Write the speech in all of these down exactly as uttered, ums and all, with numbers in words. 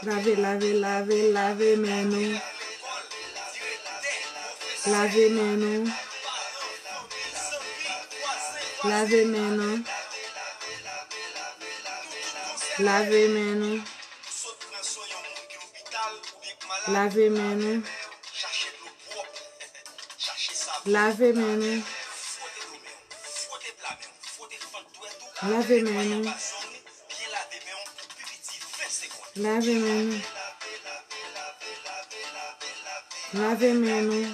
Lave, lave, lave, lave men nou. Lave men nou. Lave men nou. Lave men nou. Lave men nou. Lave men nou. Lave men nou. Lave men nou. Lave men nou.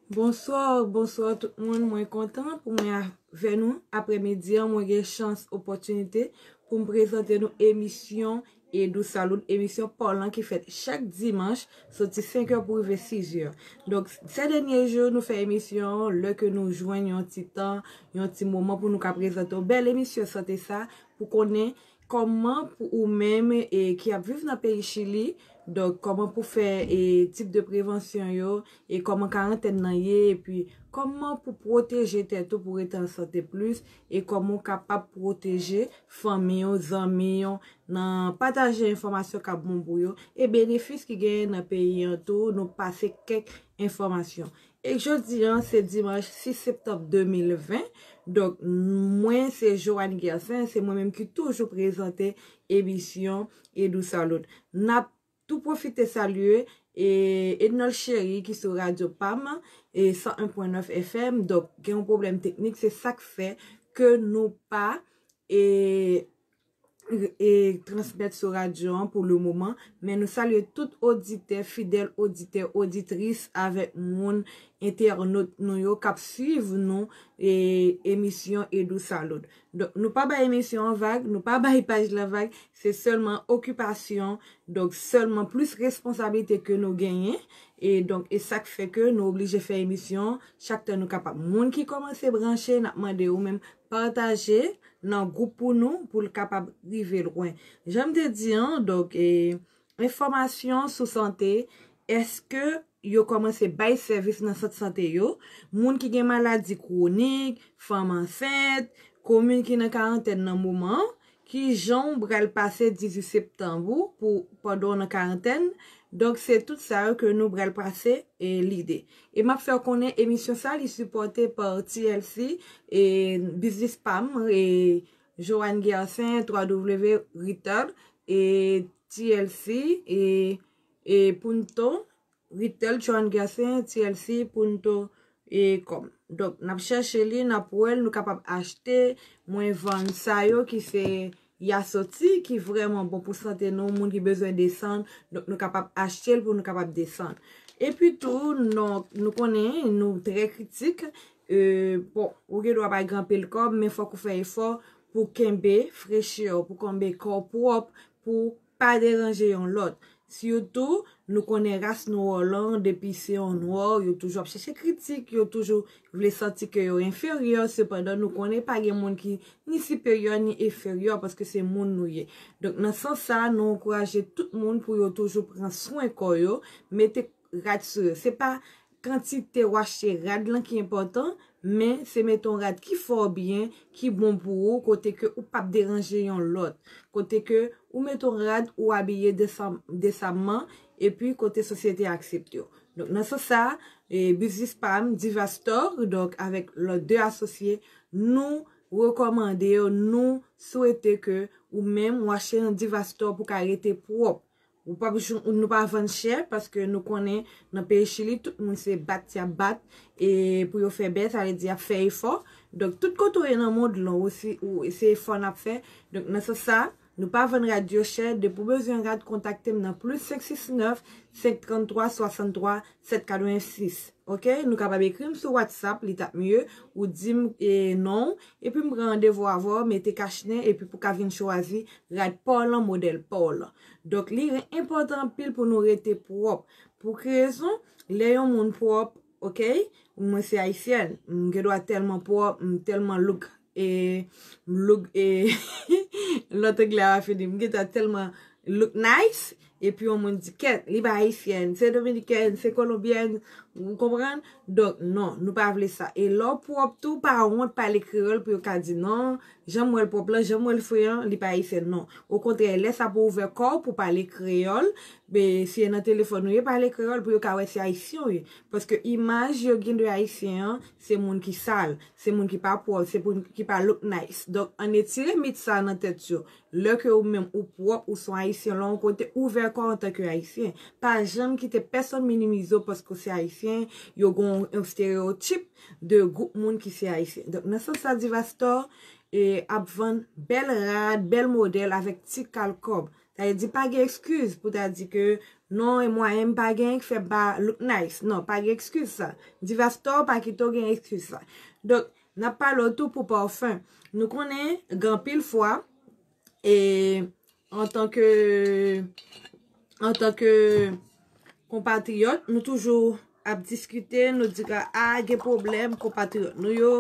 Bonswa, bonswa tout moun. Mwen kontan pou mwen avè nou aprèmidi an. Mwen gen chans, opòtinite pou m prezante nou emisyon Edou Saloud, emisyon pa w lan ki fèt chak dimanch, soti senk è pou rive sis è. Donk, sè dènye jou, nou fè emisyon an lè ke nou jwenn yon ti tan, yon ti moman pou nou ka prezante w bèl emisyon sante sa, pou konnen kòman pou ou menm e ki ap viv nan peyi Chili, donk, kòman pou fè e tip de prevansyon yo, e kòman karantèn nan ye, epi kòman pou pwoteje tèt ou pou rete an sante plis, e kòman ou kapab pwoteje fanmi w, zanmi w, nan pataje enfòmasyon k ap bon pou yo, e benefis ki genyen nan peyi an tou, nou pase kèk enfòmasyon. E jodi an, se dimanch sis septanm de mil ven. Donk, mwen, se Joanne Gersin, se mwen menm ki toujou prezante emisyon Edou Saloud. N ap tou pwofite salye e Ednol Chery ki sou Radyo Pam e san en pwen nèf F M. Donk, gen yon pwoblèm teknik, se sa k fè ke nou pa e, e transmèt sou radyo an pou le moman, men nou salye tout oditè, fidèl oditè, oditris avèk moun, entènot nou yo k ap swiv nou e emisyon Edou Saloud. Donk, nou pa bay emisyon an vag, nou pa bay paj lan vag, se sèlman okipasyon, donk sèlman plis responsablite ke nou genyen, e donk, e sa k fè ke nou oblije fè emisyon chak tan nou kapab. Moun ki kòmanse branche, n ap mande ou menm pataje nan gwoup pou nou, pou l kapab rive lwen. Jan m te di an, donk, e, enfòmasyon sou sante, èske yo kòmanse bay sèvis nan sant sante yo? Moun ki gen maladi kwonik, fanm ansent, komin ki nan karantèn nan moman, ki jan w pral pase dizuit septanm ou pou pandan w nan karantèn? Donk, se tout sa yo ke nou pral pase e lide. E m ap fè w konnen emisyon sa, li sipòte pa T L C e Biznis Pam e Joanne Gersin, twa W Retail e T L C e, e Punto Retail, Joanne Gersin, T L C, Punto e com. Donk, n ap chèche li, n ap wè l, nou kapab achte. Mwen vann sa yo ki se yasoti, ki vrèman bon pou sante nou, moun ki bezwen desann. Donk, nou kapab achte l pou nou kapab desann. Epi tou, nou, nou konnen, nou trè kritik. E, bon, ou gen dwa pa gen anpil kòb, men fòk ou fè efò pou kenbe frechè w, pou kenbe kò w pwòp, pou pa deranje yon lòt. Sitou, nou konnen ras nou an lan, depi se yon nwa, yo toujou ap chèche kritik, yo toujou vle santi ke yo enferyè, sepandan nou konnen pa gen moun ki ni siperyè ni enferyè, paske se moun nou ye. Donk, nan sans sa, nou ankouraje tout moun pou yo toujou pran swen kò yo, mete rad sou yo. Se pa kantite w achte rad lan ki enpòtan, men se mete yon rad ki fè w byen, ki bon pou ou, kote ke ou p ap deranje yon lòt, kote ke ou mete yon rad, ou abiye desanm, desamman, epi kote sosyete a aksepte w. Donk, nan sans sa, e, Biznis Pam, Diva Store, donk, avèk lòt de asosye, nou rekòmande yo, nou swete ke ou menm, ou achte nan Diva Store pou ka rete pwòp. Ou p ap jwenn, nou pa vann chè, paske nou konnen nan peyi Chili, tout moun se bat y ap bat, e pou yo fè bè, sa vle di y ap fè efò. Donk, tout kote w ye nan mond lan, ou si, ou, se efò n ap fè. Donk, nan sans sa, nou pa vann rad yo chè. Depi w bezwen rad, kontakte m nan plis senk sis nèf, senk trant twa, swasann twa, sèt katrevensis. Oke? Nou kapab ekri m sou WhatsApp, li t ap mye. Ou di m, e, non w, epi m pran randevou avè w, mete kachnen, epi pou ka vin chwazi rad pa w lan, modèl pa w lan. Donk, li enpòtan anpil pou nou rete pwòp. Pou ki rezon? Lè yon moun pwòp, oke? Mwen se ayisyèn, m gen dwa tèlman pwòp, m tèlman look, e, m look, e, lòt anglè a fini, m gen dwa tèlman look nice, Epi yon moun di, kèt, li pa ayisyèn, se dominikèn, se kolonbyèn, ou konprann? Donk, non, nou pa vle sa. E lè w pwòp tou, pa wont pale kreyòl pou yo ka di, non, jan m wè l pwòp lan, jan m wè l fre an, li pa ayisyèn, non. Okontrè, lè sa pou ouvè kò w pou pale kreyòl, men si e nan telefòn ou ye, pale kreyòl pou yo ka wè se ayisyen w ye. Paske imaj yo gen de ayisyen an, se moun ki sal, se moun ki pa pwòp, se moun ki pa look nice. Donk, ann etire mit sa nan tèt yo. Lè ke ou menm ou pwòp, ou se yon ayisyen, lè yon kote ouvè kò w antanke ayisyen. Pa janm kite pèsonn minimize w paske w se ayisyen, yo gen yon estereotip de gwoup moun ki se ayisyen. Donk, nan sans sa, Divastar e ap vann bèl rad, bèl modèl avèk ti kal kòb. Sa vle di pa gen ekskiz pou ta di ke non, e mwayen m pa gen ki fè m pa look nice. Non, pa gen ekskiz sa. Divastar pa kite w gen ekskiz sa. Donk, n ap pale w tou pou pafen. Nou konnen gen anpil fwa, e antanke antanke konpatriyòt, nou toujou ap diskite, nou di ka a gen pwoblèm konpatriyòt nou yo,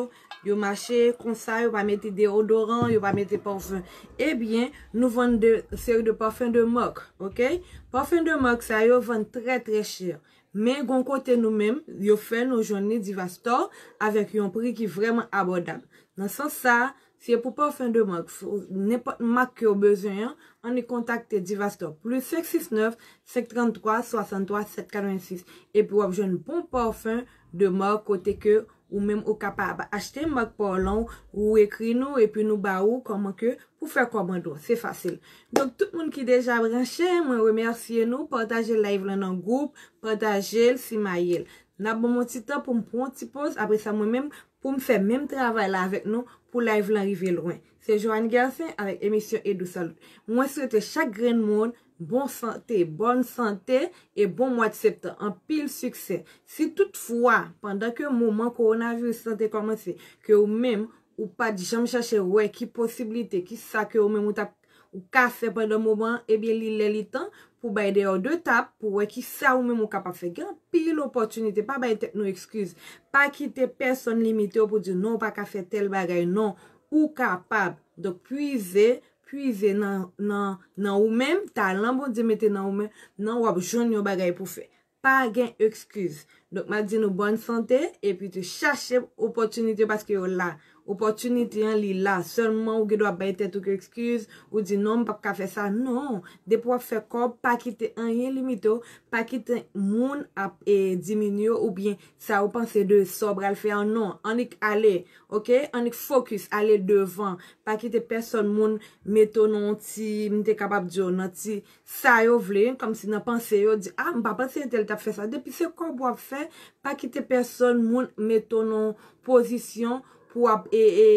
yo mache konsa, yo pa mete deodoran, yo pa mete pafen. Ebyen, nou vann de seri de pafen de mak, oke? Pafen de mak sa yo vann trè trè chè. Men gon kote nou menm, yo fè nou jwenn li Divastar avèk yon pri ki vrèman abòdab. Nan sans sa, si e pou pafen de mak, nenpòt mak ke w bezwen an, annik kontakte Divastar. Plis senk sis nèf, senk trant twa, swasann twa, sèt katrevensis. Epi w ap jwenn bon pafen de mak kote ke ou menm ou kapab achte mak pa w lan, ou ekri nou, epi nou ba ou kòman ke pou fè kòmand ou. Se fasil. Donk, tout moun ki deja branche, mwen remèsye nou. Pataje live lan nan gwoup, pataje l, simaye l. N ap ban m yon ti tan pou m pran yon ti poz, apre sa mwen menm, pou m fè menm travay la avèk nou, pou live lan rive lwen. Se Joanne Gersin avèk emisyon Edou Salut. Mwen swete chak grenn moun bon sante, bòn sante e bon mwa de septanm. Anpil siksè. Si toutfwa, pandan ke moman kowonaviris lan te kòmanse, ke ou menm, ou pa t janm chache wè ki posiblite, ki sa ke ou menm ou t ap, ou ka fè pandan moman an, ebyen, li lè li tan pou bay dèyè de tap, pou wè ki sa ou menm ou kapab fè. Gen anpil opòtinite, pa bay tèt nou ekskiz. Pa kite pèsonn limite w pou di non, ou pa ka fè tèl bagay, non, ou kapab. Donk, pwize, pwize nan, nan, nan ou menm, talan Bondye mete nan ou menm, nan w ap jwenn yon bagay pou fè. Pa gen ekskiz. Donk, m ap di nou bòn sante, epi tou chache opòtinite paske yo la. Opòtinite an, li la. Sèlman, ou gen dwa bay tèt ou ke ekskiz, ou di non, m p ap ka fè sa. Non. Depi w ap fè kòb, pa kite anyen limite w, pa kite moun ap e, diminye w, oubyen sa ou panse de sa w pral fè an, non. Annik ale, oke? Annik fokis, ale devan. Pa kite pèsonn moun mete w nan yon ti, m te kapab di w, nan ti sa yo vle, kòmsi nan panse yo, di, a, m pa panse entèl t ap fè sa. Depi se kòb w ap fè, pa kite pèsonn, moun mete w nan yon pozisyon pou w ap e, e,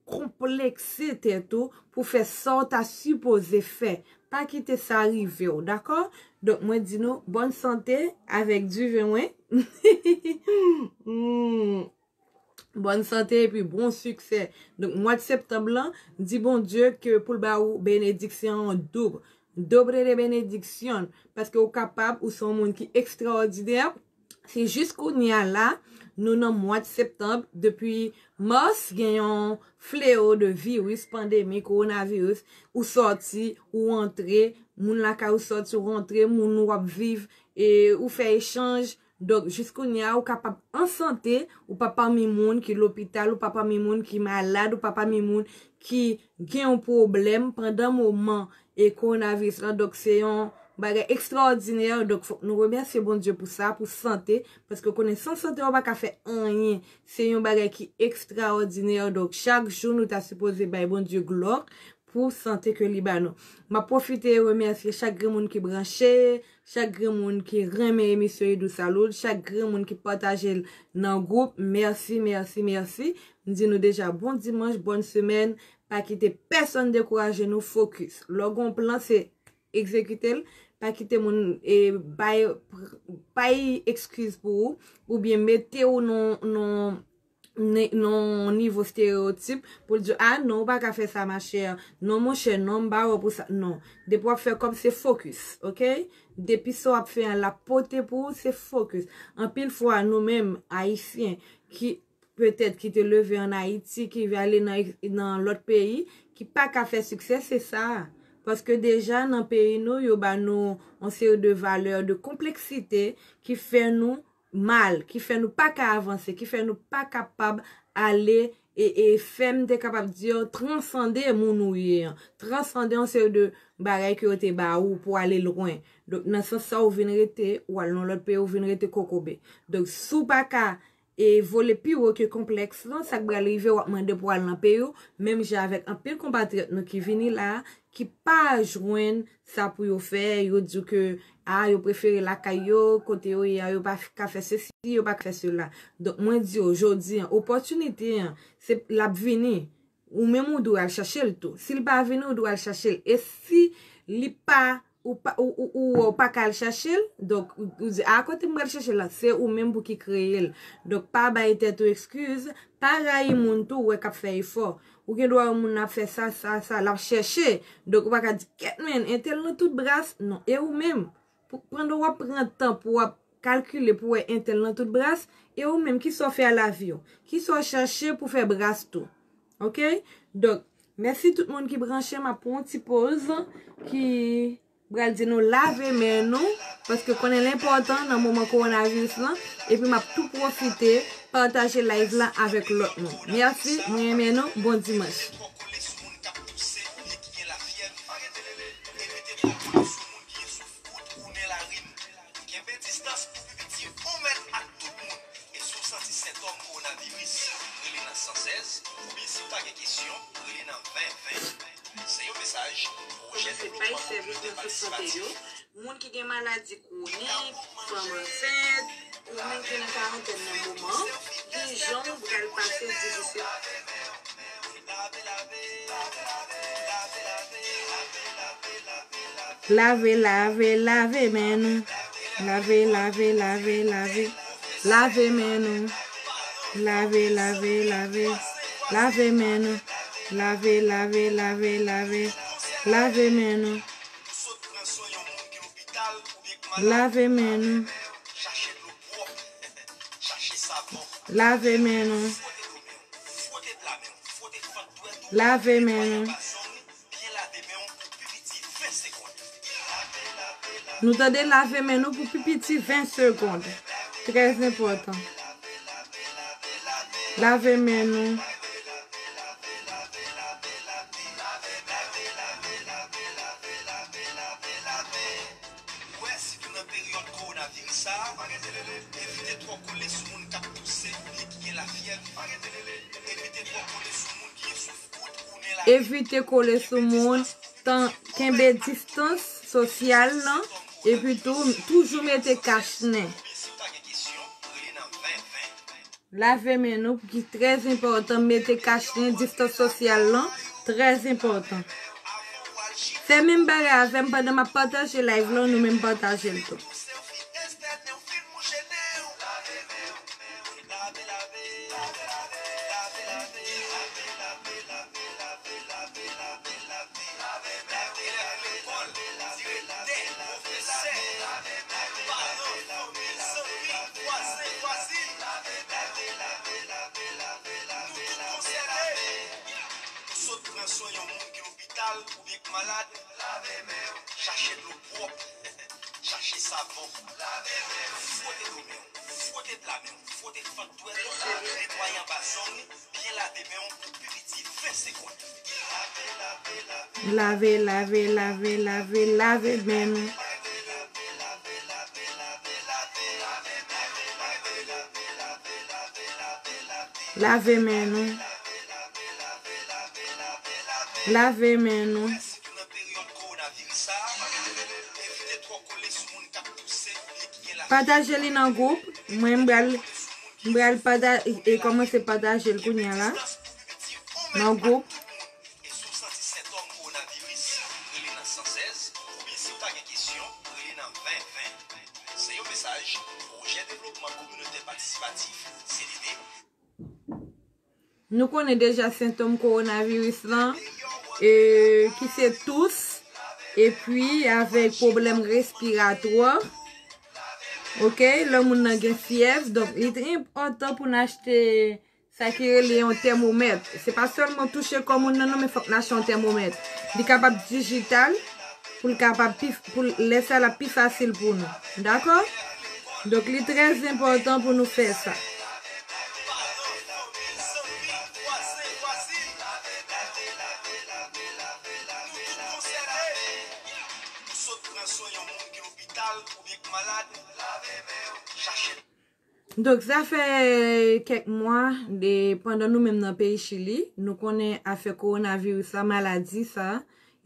konplekse tèt ou, pou fè sa w ta sipoze fè. Pa kite sa rive w, dakò? Donk, mwen di nou, bòn sante avèk diven mwen. Hmm. Bòn sante epi bon siksè. Donk, mwa de septanm lan, di Bondye ke pou l ba ou benediksyon an doub. Doble de benediksyon. Paske ou kapab, ou se yon moun ki ekstraòdinè. Se jis kounye a la, nou nan mwa de septanm, depi mas, gen yon fleo de viris, pandemi, kowonaviris, ou sòti, ou antre, moun lakay ou sòti, ou rantre, moun ou ap viv, e ou fè echanj, Donk, jis kounye a, ou kapab an sante, ou pa pami moun ki lopital, ou pa pami moun ki malad, ou pa pami moun ki gen yon pwoblèm pandan moman e kowonaviris lan. Donk, se yon bagay ekstraòdinè. Donk, fòk nou remèsye Bondye pou sa, pou sante, paske w konnen san sante, w pa ka fè anyen. Se yon bagay ki ekstraòdinè. Donk, chak jou, nou ta sipoze bay Bondye glwa pou sante ke li ba nou. M ap pwofite remèsye chak grenn moun ki branche, chak grenn moun ki renmen emisyon Idou Salud, chak grenn moun ki pataje l nan gwoup. Mèsi, mèsi, mèsi. M di nou deja bon dimanch, bòn semèn. Pa kite pèsonn dekouraje nou, fokis. Lè w gen yon plan, se egzekite l. Pa kite moun e, bay, bay ekskiz pou ou, oubyen mete w nan, nan, nan yon nivo estereyotip pou l di, a non, ou pa ka fè sa, machè. Non, monchè, non, m pa wè w pou sa. Non. Depi w ap fè kòb, se fokis, oke? Depi sa w ap fè an, l ap pote pou ou, se fokis. Anpil fwa, nou menm, Ayisyen, ki petèt ki te leve ann Ayiti, ki ale nan, nan lòt peyi, ki pa ka fè siksè, se sa. Paske deja nan peyi nou, yo ba nou yon seri de valè de konpleksite ki fè nou mal, ki fè nou pa ka avanse, ki fè nou pa kapab ale e, e fè, m te kapab di, transande moun ou ye an, transande yon seri de bagay ke yo te ba ou pou ale lwen. Donk, nan sans sa, ou vin rete, ou al nan lòt peyi, ou vin rete kokobe. Donk, si w pa ka e vole pi wo ke konplèks lan, sa k pral rive, w ap mande pou al nan peyi w, menm jan avèk anpil konpatriyòt nou ki vini la, ki pa jwenn sa pou yo fè, yo di w ke, a, yo prefere lakay yo, kote yo ye a, yo pa f- ka fè sesi, yo pa ka fè sela. Donk, mwen di w, jodi an, opòtinite an, se, l ap vini. Ou menm ou dwe al chache l tou. Si l pa vini, ou dwe al chache l. E si li pa, ou pa, ou, ou, ou, ou pa ka al chache l, donk, ou, ou di, a, kote m pral chache l la, se ou menm pou ki kreye l. Donk, pa bay tèt ou ekskiz, pa rayi moun tou, ou wè k ap fè efò. Ou gen dwa wè moun nan ap fè sa, sa, sa, l ap chèche. Donk, ou pa ka di, kèt men, entèl nan tout bras. Non, e ou menm? Pou, pandan w ap pran tan pou w ap kalkile pou wè entèl nan tout bras, e ou menm, kisa w fè a lavi w? Kisa w chache pou fè bras tou? Oke? Donk, mèsi tout moun ki branche, m ap pran yon ti poz ki pral di nou lave men nou, paske konnen l enpòtan nan moman kowonaviris lan, epi m ap tou pwofite pataje live la avèk lòt moun. Mèsi, mwen renmen nou, bon dimanch. Kenbe distans pou pi piti yon mèt ak tout moun. E si w santi sentòm kowonaviris, rele nan san sèz, oubyen si w ta gen kesyon, rele nan ven ven. Se yon mesaj Pwojè Devlopman Kominote Patisipatif. Moun ki gen maladi kwonik, fanm ansent, ou moun ki nan karantèn nan moman, gen jan w pral pase difisil. Lave, lave, lave men nou. Lave, lave, lave, lave. Lave men nou. Lave, lave, lave. Lave men nou. Lave, lave, lave, lave. Lave men nou. Lave men nou. Lave men nou. Lave men nou. Nou tande lave men nou pou pi piti ven segonn. Trè enpòtan. Lave men nou. Wè, sitou nan peryòd kowonaviris sa a, evite twò kole sou moun k ap touse oubyen ki gen lafyèv. Evite twò kole sou moun ki gen souf kout ou nen lari. Evite kole sou moun, tan, kenbe distans sosyal lan, epi tou, toujou mete kach nen. Oubyen si w ta gen kesyon, rele nan ven ven. Lave men nou, ki trè enpòtan, mete kach nen, distans sosyal lan, trè enpòtan. Fè menm bagay avè m pandan m ap pataje live lan, nou menm pataje l tou. Elèv lekòl, direktè, pwofesè, paran, fanmi, zanmi, vwazen, vwazin. Nou tout konsène. Ou sot pran swen yon moun ki lopital oubyen k malad, chache dlo pwòp, chache savon, fwote do men w, fwote pla men w, fwote fant dwèt ou, netwaye anba zong, byen lave men w pou pi piti ven segonn. Lave, lave, lave, lave, lave men nou. Lave men nou. Lave men nou. Pataje li nan gwoup. Mwen, m pral, m pral pata-, e, e kòmanse pataje l kounye a la. Nan gwoup. E si w santi sentòm kowonaviris, rele nan san sèz, oubyen si w ta gen kesyon, rele nan ven ven. Se yon mesaj Pwojè Devlopman Kominotè Patisipatif, C D P. Nou konnen deja sentòm kowonaviris lan, e, ki se tous, epi avèk pwoblèm respiratwa. Oke, lè moun nan gen fyèv, donk li te enpòtan pou n achte Sa ki rele yon tèmomèt. Se pa sèlman touche kò moun nan non, men fòk n achte yon tèmomèt. Li kapab dijital, pou l kapab pi, pou l- lè sa l ap pi fasil pou nou. Dakò? Donk, li trè enpòtan pou nou fè sa. Donk, sa fè kèk mwa, de, pandan nou menm nan peyi Chili, nou konnen afè kowonaviris la, maladi sa,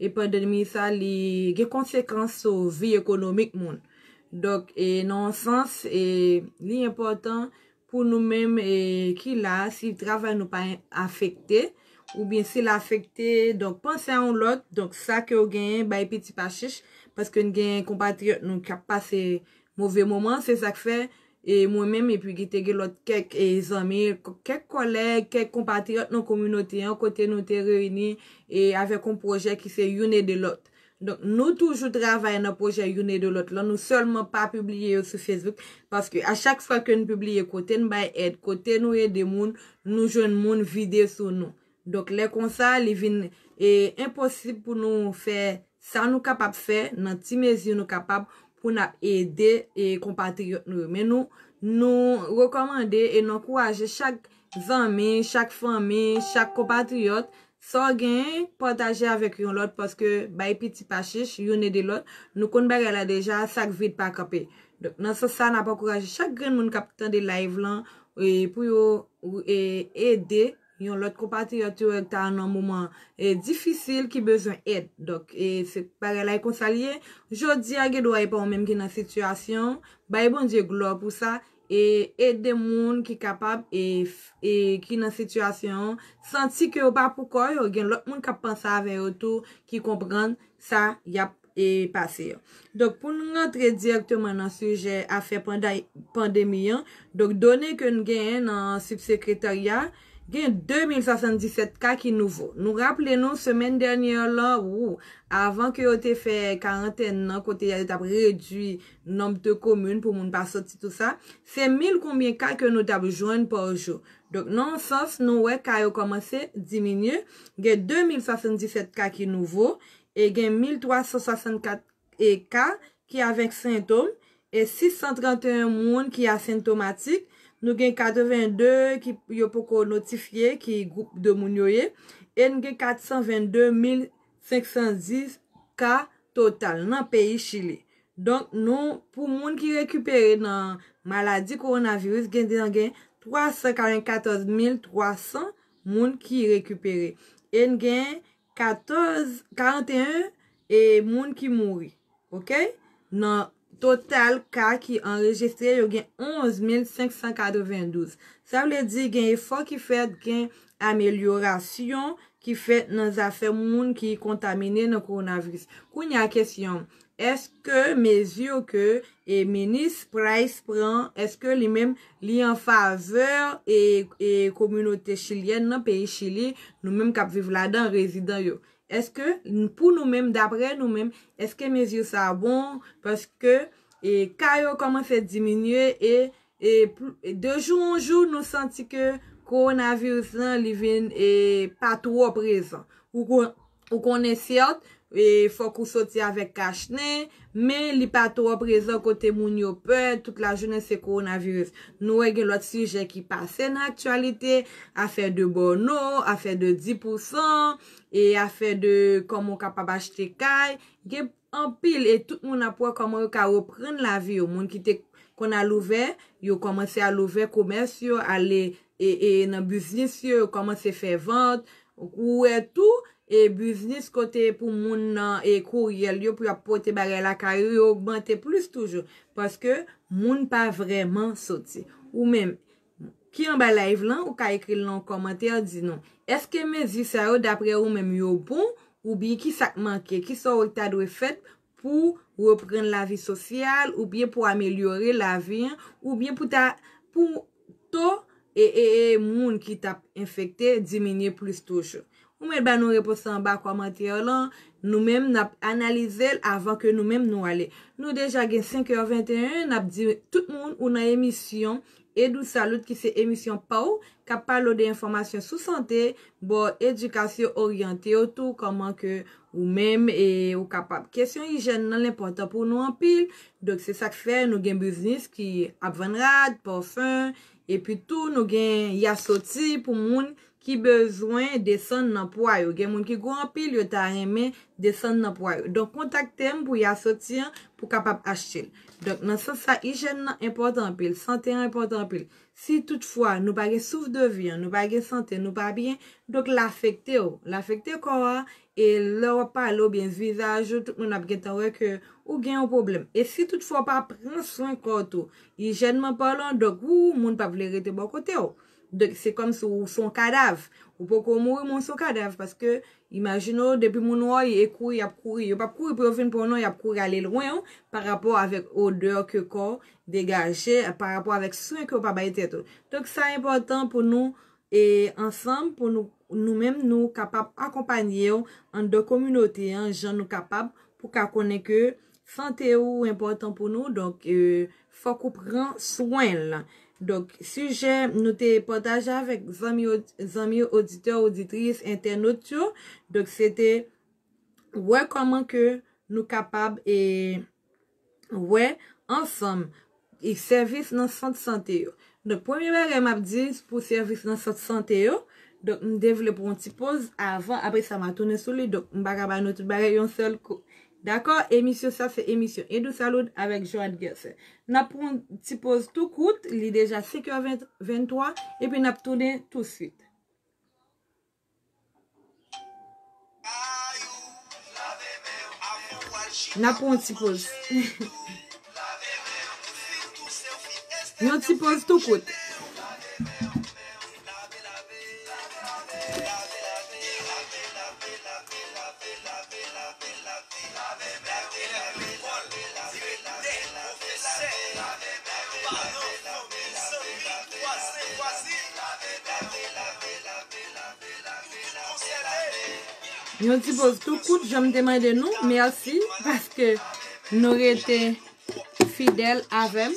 e pandemi sa, li gen konsekans sou vi ekonomik moun. Donk, e, nan yon sans, e, li enpòtan pou nou menm, e, ki la, si travay nou pa afekte, oubyen si l afekte, donk, panse a yon lòt, donk, sa ke w genyen, bay piti pa chich, paske n gen konpatriyòt nou k ap pase move moman, se sa k fè, e mwen menm, epi ki te gen lòt kèk, e, zanmi, k- kèk kòlèg, kèk konpatriyòt nan kominote an, kote nou te reyini, e avèk yon pwojè ki se youn ede lòt. Donk, nou toujou travay nan pwojè youn ede lòt lan, nou sèlman pa pibliye yo sou Facebook, paske a chak fwa ke n pibliye kote n bay èd, kote nou ede moun, nou jwenn moun vide sou nou. Donk, lè konsa, li vin, e, enposib pou nou fè sa nou kapab fè nan ti mezi nou kapab pou n ap ede, e, konpatriyòt nou yo. Men nou, nou rekòmande e nou ankouraje chak zanmi, chak fanmi, chak konpatriyòt, sa w genyen, pataje avèk yon lòt, paske bay piti pa chich, youn ede lòt, nou konn bagay la deja, sak vid pa kanpe. Donk, nan sans sa, n ap ankouraje chak grenn moun k ap tande live lan, e, pou yo, e, ede yon lòt konpatriyòt yo k ta nan moman, e, difisil, ki bezwen èd. Donk, e, se bagay la e konsa l ye. Jodi a, gen dwa e pa ou menm ki nan sitiyasyon, bay Bondye glwa pou sa, e ede moun ki kapab, e, f- e ki nan sitiyasyon an, santi ke yo pa pou kò yo, gen lòt moun k ap panse avè yo tou, ki konprann sa y ap, e, pase yo. Donk, pou n rantre dirèkteman nan sijè afè panda- pandemi an, donk, done ke n genyen nan sibsekretarya, gen de mil swasanndisèt ka ki nouvo. Nou raple nou, semèn dènyè lan, ou, avan ke yo te fè karantèn nan, kote yo t ap redui nonb de komin pou moun pa soti, tou sa, se mil konbyen ka ke nou t ap jwenn pa jou. Donk, nan yon sans, nou wè ka yo kòmanse diminye. Gen de mil swasanndisèt ka ki nouvo, e gen mil twa san swasannkat e ka ki avèk sentòm, e sis san trannteyen moun ki asentomatik. Nou gen katrevenn de ki yo poko notifye ki gwoup de moun yo ye, e n gen kat san vennde mil senk san dis ka total nan peyi Chili. Donk, nou, pou moun ki rekipere nan maladi kowonaviris, gen, gen twa san karannkatòz mil twa san moun ki rekipere. E n gen katòz, karanteyen e moun ki mouri. Oke? Nan total ka ki anrejistre, yo gen onz mil senk san katrevendouz. Sa vle di gen efò ki fèt, gen amelyorasyon ki fèt nan zafè moun ki kontamine nan kowonaviris. Kounye a kesyon, èske mezi ke, e, minis Price pran, èske li menm li an favè, e, e, kominote chilyèn nan, peyi Chili, nou menm k ap viv ladan, rezidan yo? Èske, n- pou nou menm, daprè nou menm, èske mezi sa bon? Paske, e, ka yo kòmanse diminye e, e pl- de jou an jou, nou santi ke kowonaviris lan, li vin, e, pa twò prezan. Ou kon- ou konnen, sèt, e, fòk ou soti avèk kachnen, men li pa twò prezan kote moun yo pè, tout lajounen se kowonaviris. Nou wè gen lòt sijè ki pase nan aktyalite, afè de bòno, afè de dis pousan, e afè de kòman w kapab achte kay. Gen anpil, e tout moun ap wè kòman yo ka reprann lavi yo. Moun ki te konn al ouvè, yo kòmanse al ouvè komès yo, ale, e, e nan biznis yo, yo kòmanse fè vant. Ou wè tou, e biznis kote pou moun nan, e kouryèl yo, pou y ap pote bagay lakay yo, yo ogmante plis toujou. Paske moun pa vrèman soti. Ou menm, ki anba live lan, ou ka ekri l nan yon kòmantè, di nou, èske mezi sa yo, daprè ou menm, yo bon, oubyen ki sa k manke, ki sa w ta dwe fèt pou reprann lavi sosyal, oubyen pou amelyore lavi an, oubyen pou ta, pou to, e, e, e moun ki t ap enfekte diminye plis toujou? Ou mèt ba nou repons lan anba kòmantè lan. Nou menm, n ap analize l avan ke nou menm nou ale. Nou deja gen senk è venteyen, n ap di tout moun ou nan emisyon Edou Salud, ki se emisyon pa w, k ap pale w de enfòmasyon sou sante, ba w edikasyon, oryante w tou, kòman ke ou menm e ou kapab. Kesyon ijyèn nan enpòtan pou nou anpil. Donk, se sa k fè nou gen biznis ki ap vann rad, pafen, epi tou nou gen Yasoti pou moun ki bezwen desann nan pwa yo. Gen moun ki gwo anpil, yo ta renmen desann nan pwa yo. Donk, kontakte m pou Yasoti an, pou kapab achte l. Donk, nan sans sa, ijyèn nan enpòtan anpil, sante an enpòtan anpil. Si toutfwa nou pa gen souf de vi an, nou pa gen sante, nou pa byen, donk l afekte w. L afekte kò a, e lè w ap pale oubyen vizaj ou, tout moun ap gentan wè ke ou gen yon pwoblèm. E si toutfwa w pa pran swen kò w tou, ijyènman palan, donk ou, moun p ap vle rete bò kote w. Donk, se kòmsi w se yon kadav. Ou poko mouri, men w se yon kadav, paske imajine w, depi moun wè w, e kouri, y ap kouri. Yo p ap kouri pou yo vin pran w non, y ap kouri ale lwen w, pa rapò avèk odè ke kò w degaje, pa rapò avèk swen ke w pa bay tèt ou. Donk, sa enpòtan pou nou, e ansanm, pou nou, nou menm, nou kapab akonpanye w anndan kominote an, jan nou kapab, pou ka konnen ke sante ou enpòtan pou nou, donk, e, fòk ou pran swen l. Donk, sijè nou te pataje avèk zanmi od-, zanmi oditè, oditris, entènot yo. Donk, se te wè kòman ke nou kapab, e, wè ansanm, e, sèvis nan sant sante yo. Donk, premye bagay m ap di pou sèvis nan sant sante yo, donk, m te vle pran yon ti poz avan, apre sa, m a tounen sou li. Donk, m pa ka ba nou tout bagay yon sèl kou. Dakò? Emisyon sa, se emisyon Edou Salud avèk Joanne Gerson. N ap pran yon ti poz tou kout, li deja senk è venntwa, epi n ap tounen touswit. N ap pran yon ti poz. Yon ti poz tou kout. Yon ti poz tou kout, jan m te mande nou, mèsi, paske nou rete fidèl avè m.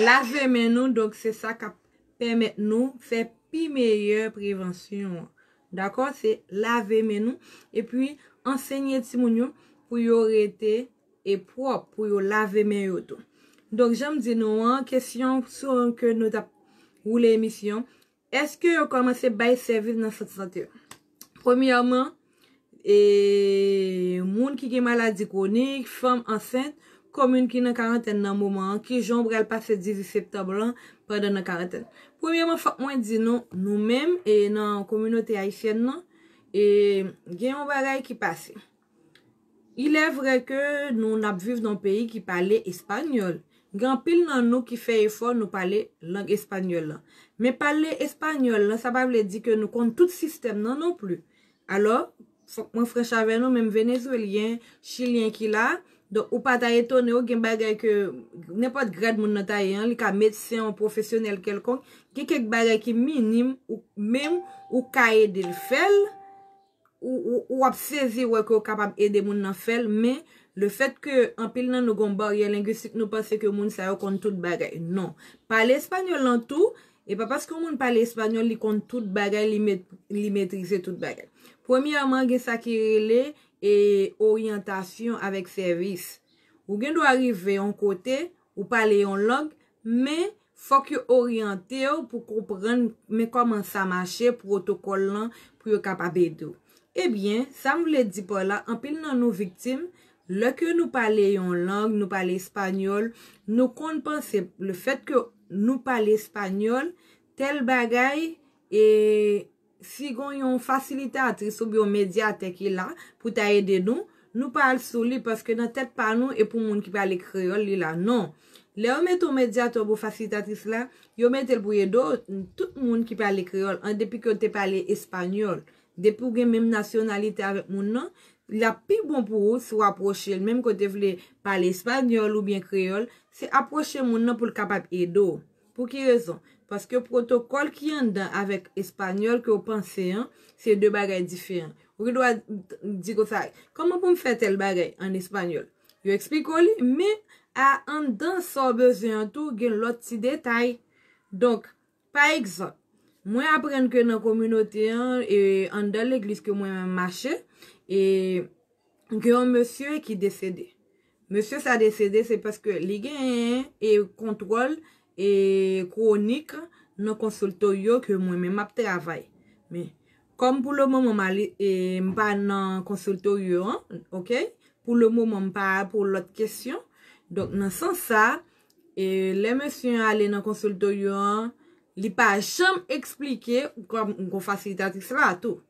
Lave men nou, donk se sa k ap pèmèt nou fè pi meyè prevansyon an. Dakò? Se lave men nou, epi ansenye timoun yo pou yo rete e pwòp, pou yo lave men yo tou. Donk, jan m di nou an, kesyon sou ke nou t ap woule emisyon, èske yo kòmanse bay sèvis nan sant sante yo? Premyèman, e, moun ki gen maladi kwonik, fanm ansent, komin ki nan karantèn nan moman an, kijan w pral pase dizuit septanm lan pandan nan karantèn? Premyèman, fòk mwen di nou, nou menm, e nan kominote ayisyèn nan, e gen yon bagay ki pase. Il est vrai ke nou n ap viv nan yon peyi ki pale espanyòl. Gen anpil nan nou ki fè efò nou pale lang espanyòl lan. Men pale espanyòl lan, sa pa vle di ke nou konn tout sistèm nan non pli. Alò, fòk mwen franch avè nou, menm Venezwelyen, Chilyen ki la, donk ou pa ta etone w gen bagay ke, nenpòt grad moun nan ta ye an, li ka medsen, yon pwofesyonèl kèlkonk, gen kèk bagay ki minim, ou menm ou ka ede l fè l, ou, ou, ou ap sezi wè ke w kapab ede moun nan fè l, men lefètke anpil nan nou gen yon baryè lengwistik, nou panse ke moun sa yo konn tout bagay. Non. Pale espanyòl lan tou, e pa paske yon moun pale espanyòl, li konn tout bagay, li met-, li metrize tout bagay. Premyèman, gen sa ki rele, e, oryantasyon avèk sèvis. Ou gen dwa rive yon kote, ou pale yon lang, men fòk yo oryante w pou konprann men kòman sa mache, pwotokòl lan, pou yo kapab ede w. Ebyen, sa m vle di pa la, anpil nan nou viktim, lè ke nou pale yon lang, nou pale espanyòl, nou konn panse lefètke nou pale espanyòl, tèl bagay, e si gen yon fasilitatris oubyen yon medyatè ki la pou ta ede nou, nou pa al sou li, paske nan tèt pa nou, e pou moun ki pale kreyòl li la. Non. Lè yo mete yon medyatè oubyen fasilitatris la, yo mete l pou ede w, tout moun ki pale kreyòl, an depi ke w te pale espanyòl, depi w gen menm nasyonalite avèk moun nan, l ap pi bon pou ou si w apwoche l, menm ke w te vle pale espanyòl oubyen kreyòl, se apwoche moun nan pou l kapab ede w. Pou ki rezon? Paske pwotokòl ki anndan avèk espanyòl ke w panse an, se de bagay diferan. Ou gen dwa di konsa, kòman pou m fè tèl bagay an espanyòl? Yo eksplike w li, men a anndan sa w bezwen an tou, gen lòt ti detay. Donk, pa egzanp, mwen aprann ke nan kominote an, e anndan legliz ke mwen menm mache, e gen yon mesye ki desede. Mesye sa desede, se paske li genyen e kontwòl e kwonik nan konsiltoryo ke mwen menm ap travay. Men, kòm pou le moman, m pa nan konsiltoryo an, ok? Pou le moman, m pa pou lòt kesyon. Donk, nan sans sa, e lè mesye an ale nan konsiltoryo an, li pa janm eksplike, kòm yon fasilitatrice la tou.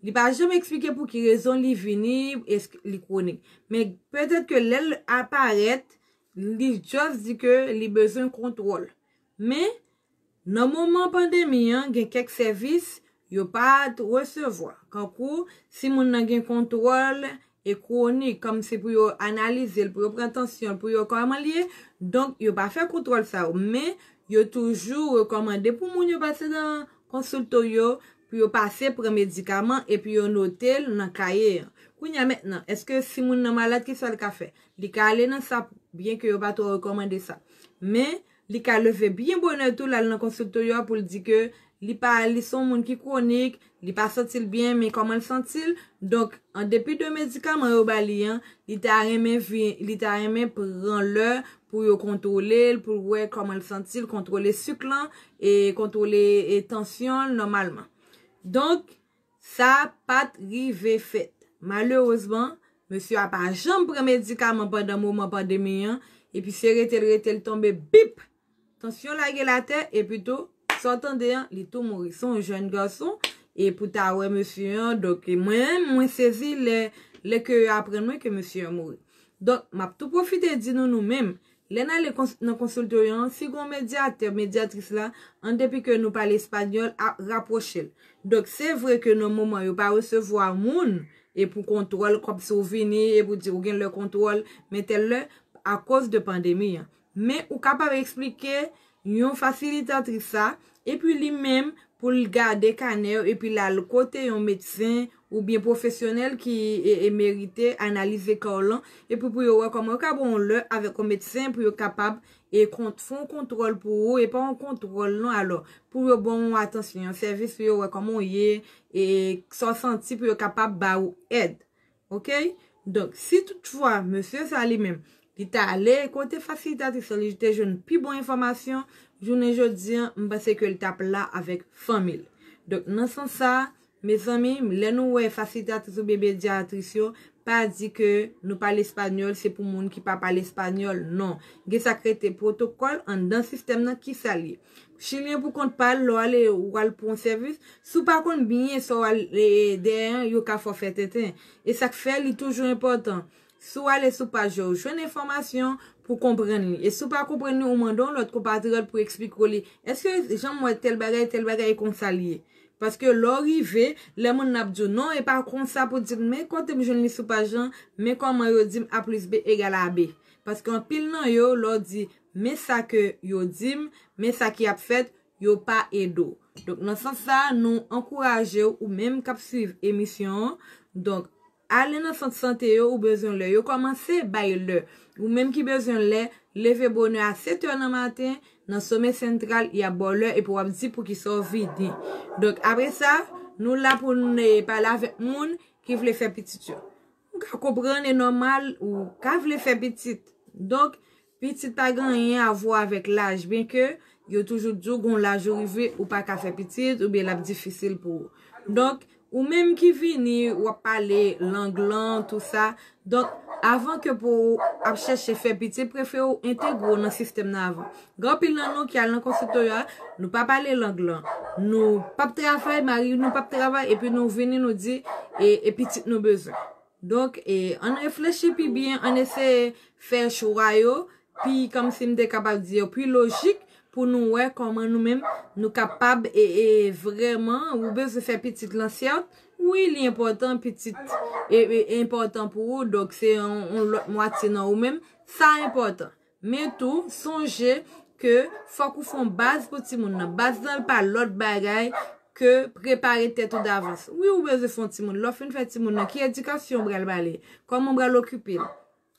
Li pa janm eksplike pou ki rezon li vini, eske li kwonik. Men petèt ke lè l aparèt, li just di ke li bezwen kontwòl. Men, nan moman pandemi an, gen kèk sèvis yo pa t resevwa. Kankou, si moun nan gen kontwòl e kwonik, kòm se pou yo analize l, pou yo pran tansyon l, pou yo kòman l ye. Donk, yo pa fè kontwòl sa yo. Men, yo toujou rekòmande pou moun yo pase nan konsiltoryo, pou yo pase pran medikaman, epi yo note l nan kaye an. Kounye a mentnan, èske si moun nan malad, kisa l ka fè? Li ka ale nan sa, byen ke yo pa twò rekòmande sa. Men, li ka leve byen bonè tou, l al nan konsiltoryo a pou l di ke li pa, li se yon moun ki kwonik, li pa santi l byen, men kòman l santi l? Donk, an depi de medikaman yo ba li an, li ta renmen vi, li ta renmen pran lè pou yo kontwole l, pou l wè kòman l santi l, kontwole sik lan, e kontwole, e tansyon l nòmalman. Donk, sa pa t rive fèt. Malerezman, mesye a pa janm pran medikaman pandan moman pandemi an, epi se rete l, rete l tonbe, bip! Tansyon lage l atè, epi tou, sa w tande an, li tou mouri. Se yon jèn gason, e pou ta wè mesye an, donk, e mwen, mwen sezi lè, lè ke yo aprann mwen ke mesye an mouri. Donk, m ap tou pwofite di nou, nou menm, lè n ale kons-, nan konsiltoryo an, si gen yon medyatè, medyatris la, an depi ke nou pale espanyòl, a, rapwoche l. Donk, se vre ke nan moman yo pa resevwa moun, e pou kontwòl, kòm si w vini, e pou di ou gen lè kontwòl, men tèl lè, akoz de pandemi an. Men ou kapab eksplike yon fasilitatrice sa, epi li menm pou l gade kanè yo, epi l al kote yon medsen oubyen pwofesyonèl ki e, e merite analize kò w lan, epi pou yo wè kòman yo ka ba w yon lè avèk yon medsen pou yo kapab e kont-, fè yon kontwòl pou ou, e pa yon kontwòl non, alò, pou yo ba w yon atansyon, yon sèvis pou yo wè kòman w ye, e sa w santi pou yo kapab ba ou èd. Ok? Donk, si toutfwa mesye sa li menm, li t ale kote fasilitatrice lan, li te jwenn pi bon enfòmasyon, jounen jodi an, m panse ke l t ap la avèk fanmi l. Donk, nan sans sa, mezanmi, lè nou wè fasilitatrice oubyen medyatris yo, pa di ke nou pale espanyòl, se pou moun ki pa pale espanyòl, non. Gen sa k rete pwotokòl anndan sistèm nan, kisa l ye? Chilyen pou kont pa l, lè w ale, ou al pou yon sèvis, si w pa konn byen sa w al, e, dèyè an, yo ka fè w fè tenten. E sa k fè li toujou enpòtan. Si w ale sou paj yo, ou jwenn enfòmasyon pou konprann li. E si w pa konprann li, ou mande yon lòt konpatriyòt pou eksplike w li. Èske jan m wè tèl bagay, tèl bagay e konsa l ye? Paske lè w rive, lè moun nan ap di w non, e pa konsa pou di l, men kote m jwenn li sou paj lan, men kòman yo di m A plis B egal a B. Paske anpil nan yo, lè w di, men sa ke yo di m, men sa ki ap fèt, yo pa ede w. Donk, nan sans sa, nou ankouraje w, ou menm k ap swiv emisyon an. Donk, ale nan sant sante yo, ou bezwen lè. Yo kòmanse bay lè. Ou menm ki bezwen lè, leve bonè a sèt è nan maten, nan Sommet Central, y ap ba w lè epi w ap di poukisa w vini. Donk, apre sa, nou la pou n, e, pale avèk moun ki vle fè pitit yo. M ka konprann, e nòmal, ou ka vle fè pitit. Donk, pitit pa gen anyen a vwa avèk laj, byenke yo toujou di w gon laj ou rive, ou pa ka fè pitit, oubyen l ap difisil pou ou. Donk, ou menm ki vini, w ap pale lang lan, tou sa. Donk, avan ke pou w ap chèche fè pitit, prefere w entegre w nan sistèm nan avan. Gen anpil nan nou ki al nan konsiltoryo a, nou pa pale lang lan. Nou p ap travay, mari nou p ap travay, epi nou vini, nou di, e, e pitit nou bezwen. Donk, e, ann reflechi pi byen, ann eseye fè chwa yo pi, kòmsi m te kapab di yo, pi lojik pou nou wè kòman nou menm nou kapab, e, e, vrèman, ou bezwen fè pitit lan, sèt, wi, li enpòtan, pitit, e, e, enpòtan pou ou, donk se yon, yon lòt mwatye nan ou menm, sa enpòtan. Men tou, sonje ke fòk ou fè yon baz pou timoun nan. Baz lan pa lòt bagay ke prepare tèt ou davans. Wi, ou bezwen fè yon timoun. Lè w fin fè timoun nan, ki edikasyon w pral ba li? Kòman w pral okipe l?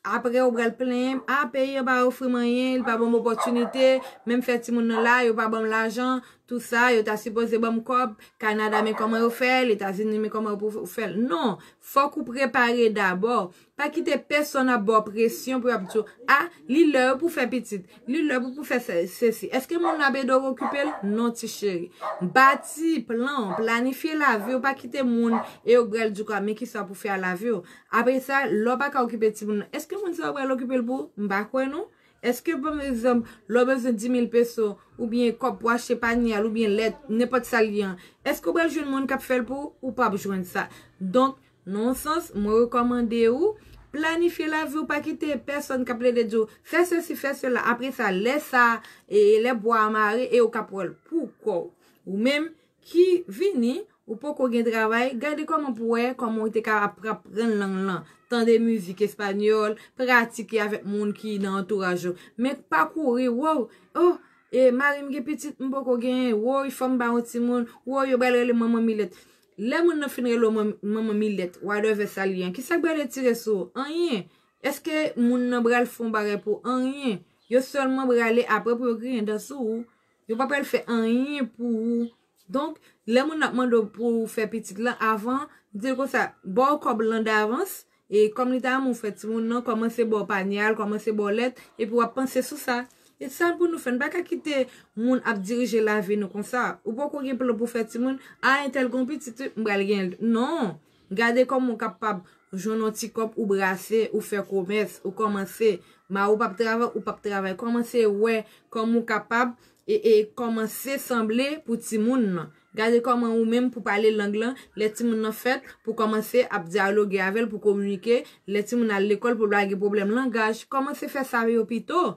Apre, ou pral plenyen, a, peyi an pa ofri m anyen, li pa ban m opòtinite, menm fè timoun nan la, yo pa ban m lajan, tou sa, yo ta sipoze ban m kòb, Kanada, men kòman yo fè l, Etazini, men kòman yo pou fè l. Non, fòk ou prepare dabò. Pa kite pèsonn ap ba w presyon pou y ap di w, a, li lè pou fè pitit, li lè pou, pou fè se- sesi. Èske moun nan ap ede w okipe l? Non, ti cheri. Bati plan w, planifye lavi w, pa kite moun e yo pral di w, men kisa pou fè a lavi w. Apre sa, lè w pa ka okipe timoun nan, èske moun sa yo pral okipe l pou ou? M pa kwè non. Èske, pa egzanp, lè w bezwen dis mil peso, oubyen kòb pou achte panyèl, oubyen lèt, nenpòt sa l ye an, èske w pral jwenn moun k ap fè l pou ou? Ou p ap jwenn sa. Donk, nan yon sans, mwen rekòmande ou, planifye lavi w, pa kite pèsonn k ap plede di w, fè sesi, fè sela. Apre sa, lè sa, e lè bwa a mare, e ou k ap wè l pou kò w. Ou menm, ki vini, ou poko gen travay, gade kòman pou wè kòman ou te ka ap aprann lang lan, tande mizik espanyòl, pratike avèk moun ki nan antouraj ou. Men pa kouri, wow, oh, e mari m gen pitit, m poko genyen, woy, fò m ba yon timoun, woy, yo pral rele manman milèt. Lè moun nan fin rele w man- manman milèt, whatever sa l ye an, kisa k pral retire sou ou? Anyen. Èske moun nan pral fè yon bagay pou ou? Anyen. Yo sèlman prale apre pou yo griyen dan sou ou. Yo pa pral fè anyen pou ou. Donk, lè moun nan ap mande w pou w fè pitit lan, avan, di l konsa, ba w kòb lan davans, e kòm li ta renmen w fè timoun nan, kòmanse ba w panyèl, kòmanse ba w lèt, epi w ap panse sou sa. E sa pou nou fè, nou pa ka kite moun ap dirije lavi nou konsa. Ou poko gen plan pou fè timoun, a, entèl gen yon pitit, wi, m pral gen l. Non! Gade kòman w kapab jwenn yon ti kòb ou brase, ou fè komès, ou kòmanse. Mari w p ap travay, ou p ap travay. Kòmanse wè kòman w kapab e, e kòmanse sanble pou timoun nan. Gade kòman ou menm pou pale lang lan, lè timoun nan fèt, pou kòmanse ap dyaloge avè l, pou kominike, lè timoun al lekòl, pou l pa gen pwoblèm langaj. Kòmanse fè sa yo pito.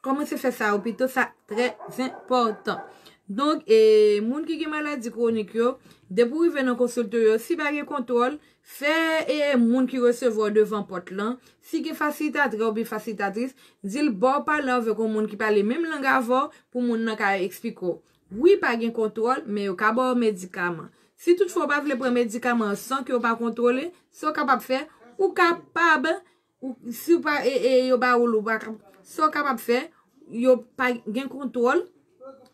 Kòmanse fè sa yo pito, sa trè enpòtan. Donk, e, moun ki gen maladi kwonik yo, depi w rive nan konsilte yo, si pa gen kontwòl, fè, e, moun ki resevwa w devan pòt lan, si gen fasilitatrè oubyen fasilitatrice, di l ba w pale avèk yon moun ki pale menm lang avè w pou moun nan ka eksplike w. Wi, pa gen kontwòl, men yo ka ba w medikaman. Si toutfwa w pa vle pran medikaman an san ke yo pa kontwole, sa w kapab fè, ou kapab, ou, si w pa, e, e, yo ba ou l, ou pa kap- sa w kapab fè, yo pa gen kontwòl,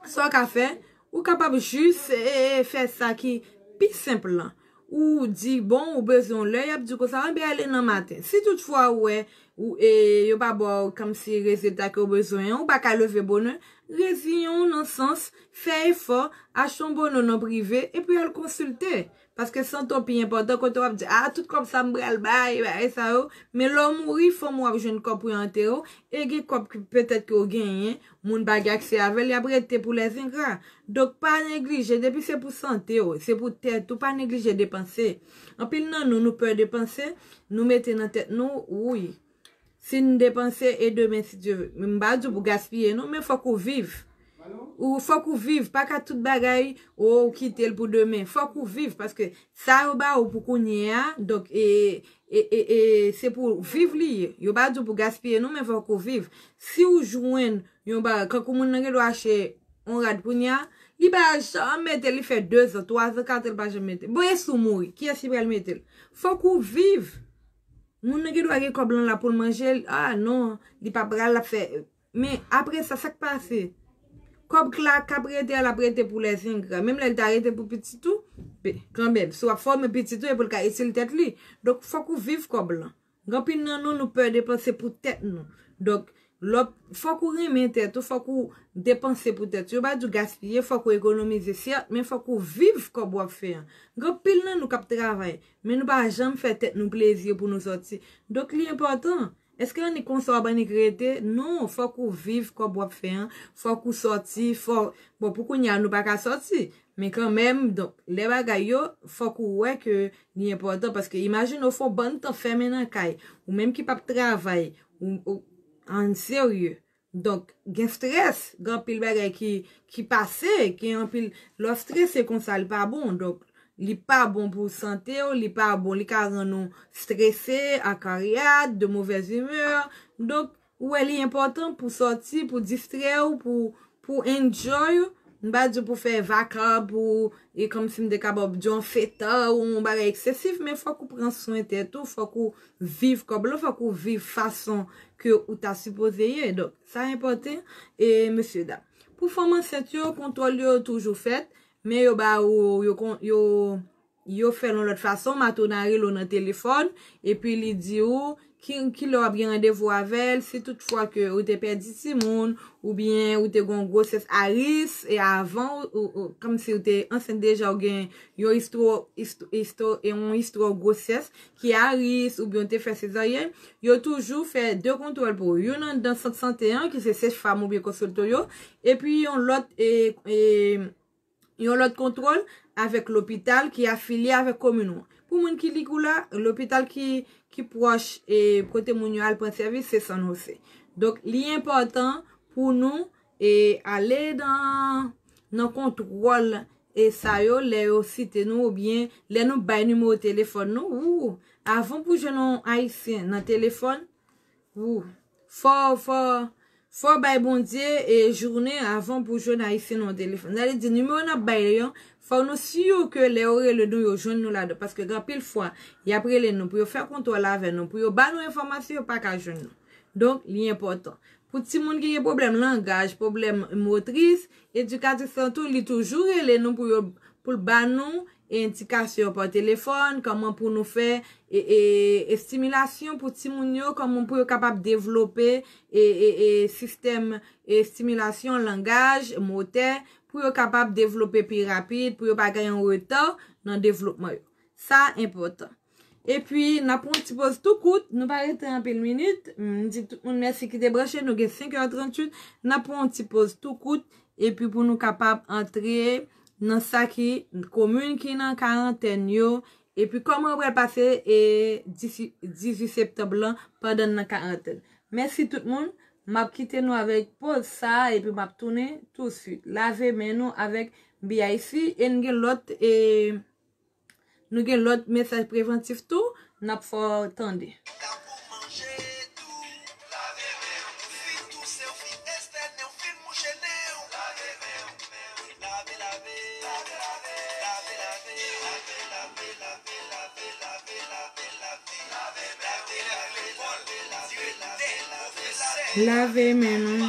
sa w ka fè, ou kapab jis, e, e, fè sa ki pi senp lan. Ou di, bon, ou bezwen yon lè, y ap di w konsa, anben ale nan maten. Si toutfwa ou wè, ou, e, yo pa ba w kòmsi rezilta ke w bezwen an, ou pa ka leve bonè, reziyen w nan sans, fè efò, achte yon bono nan prive, epi al konsilte. Paske sante w pi enpòtan, kote w ap di, a, tout kòb sa m pral bay, bagay sa yo. Men lè w mouri, fanmi w ap jwenn kòb pou yo antere w, e gen kòb ki petèt ke w genyen, moun pa gen aksè avè l, y ap rete pou lèzengra. Donk, pa neglije, depi se pou sante w, se pou tèt ou, pa neglije depanse. Anpil nan nou, nou pè depanse, nou mete nan tèt nou, wi. Si n depanse, e demen, si Dye vle. Men m pa di w pou gaspiye, non, men fòk ou viv. Ou, fòk ou viv, pa ka tout bagay, o, ou kite l pou demen. Fòk ou viv, paske sa yo ba ou pou kounye a, donk, e, e, e, e, se pou viv li ye. Yo pa di w pou gaspiye, non, men fòk ou viv. Si w jwenn yon bagay, kankou moun nan gen dwa achte yon rad kounye a, li pa janm mete l, li fè dezan, twazan, katran, li pa janm mete l. Bon, e si w mouri, kiyès ki pral mete l? Fòk ou viv. Moun nan gen dwa gen kòb lan la pou l manje, a non, li pa pral, l ap fè. Men apre sa, sa k pase? Kòb la k ap rete a, l ap rete pou lèzengra. Menm lè l ta rete pou pitit ou, be, kanmenm, si w ap fòme pitit ou, e pou l ka itil tèt li. Donk, fòk ou viv kòb lan. Gen anpil nan nou, nou pè depanse pou tèt nou. Donk, lè w ap, fòk ou renmen tèt ou, fòk ou depanse pou tèt ou. Yo pa di w gaspiye, fòk ou ekonomize, sèt, men fòk ou viv kòb w ap fè an. Gen anpil nan nou k ap travay, men nou pa janm fè tèt nou plezi pou nou sòti. Donk, li enpòtan. Èske annik konsa w ap annik rete? Non, fòk ou viv kòb w ap fè an, fòk ou sòti, fòk, bon, pou kounye a, nou pa ka sòti. Men kanmenm, donk, lè bagay yo, fòk ou wè ke li enpòtan, paske imajine w fè yon bann tan fèmen nan kay, ou menm ki p ap travay, ou, ou, an serye. Donk, gen strès, gen anpil bagay ki, ki pase, gen anpil, lè w strese konsa, li pa bon. Donk, li pa bon pou sante w, li pa bon, li ka rann ou strese, akaryad, de mauvaise humeur. Donk, Ou wè, li enpòtan pou sòti, pou distrè w, pou, pou enjoy w. M pa di w pou fè vaka, pou, e kòmsi m te kapab di w, yon feta ou yon bagay eksesif, men fòk ou pran swen tèt ou, fòk ou viv kòb lan, fòk ou viv fason ke ou ta sipoze ye. Donk, sa enpòtan, e mesye dam. Pou fanm ansent yo, kontwòl yo toujou fèt, men yo ba ou, yo, yo, yo fè l yon lòt fason. Matrona rele w nan telefòn, epi li di w ki, ki lè w ap gen randevou avè l, si tout fwa ke ou te pèdi timoun, oubyen ou te gen yon gwosès a risk, e avan, ou, ou, kòmsi ou te ansent deja, ou gen yon istwa, isto, isto, e yon istwa gwosès ki a risk, oubyen ou te fè sezaryèn, yo toujou fè de kontwòl pou ou. Youn anndan sant sante an, ki se sèjfanm oubyen konsiltan yo, epi yon lòt, e, e, yon lòt kontwòl avèk lopital ki afilye avèk komin ou an. Pou moun ki Ligoula, lopital ki, ki pwòch e kote moun yo al pran sèvis, se San Jose. Donk, li enpòtan pou nou e ale nan, nan kontwòl e sa yo, lè yo site nou, oubyen lè nou bay nimewo telefòn nou, ou, avan pou jwenn yon Ayisyen nan telefòn, ou, fò, fò, fò bay Bondye e jounen avan pou jwenn Ayisyen nan telefòn. Sa vle di, nimewo n ap bay yo, fò nou si ke lè yo rele nou, yo jwenn nou ladan. Paske gen anpil fwa, y ap rele nou pou yo fè kontwòl avè nou, pou yo ba nou enfòmasyon, yo pa ka jwenn nou. Donk, li enpòtan. Pou timoun ki gen pwoblèm langaj, pwoblèm motris, edikatris lan tou, li toujou rele nou pou yo, pou l ba nou endikasyon pa telefòn, kòman pou nou fè e, e, estimilasyon pou timoun yo, kòman pou yo kapab devlope e, e, e, sistèm estimilasyon, langaj, motè, pou yo kapab devlope pi rapid, pou yo pa gen yon reta nan devlopman yo. Sa enpòtan. Epi, n ap pran yon ti poz tou kout, nou pa rete anpil minit. M di tout moun mèsi ki te branche, nou gen senk è tranntuit. N ap pran yon ti poz tou kout, epi pou nou kapab antre nan sa ki komin ki nan karantèn yo, epi kòman yo pral pase e dizuit septanm lan pandan n nan karantèn. Mèsi tout moun. M ap kite nou avèk poz sa, epi m ap tounen tousuit. Lave men nou avèk B I C, e n gen lòt, e, nou gen lòt mesaj prevantif tou, n ap fè w tande. Lave men nou.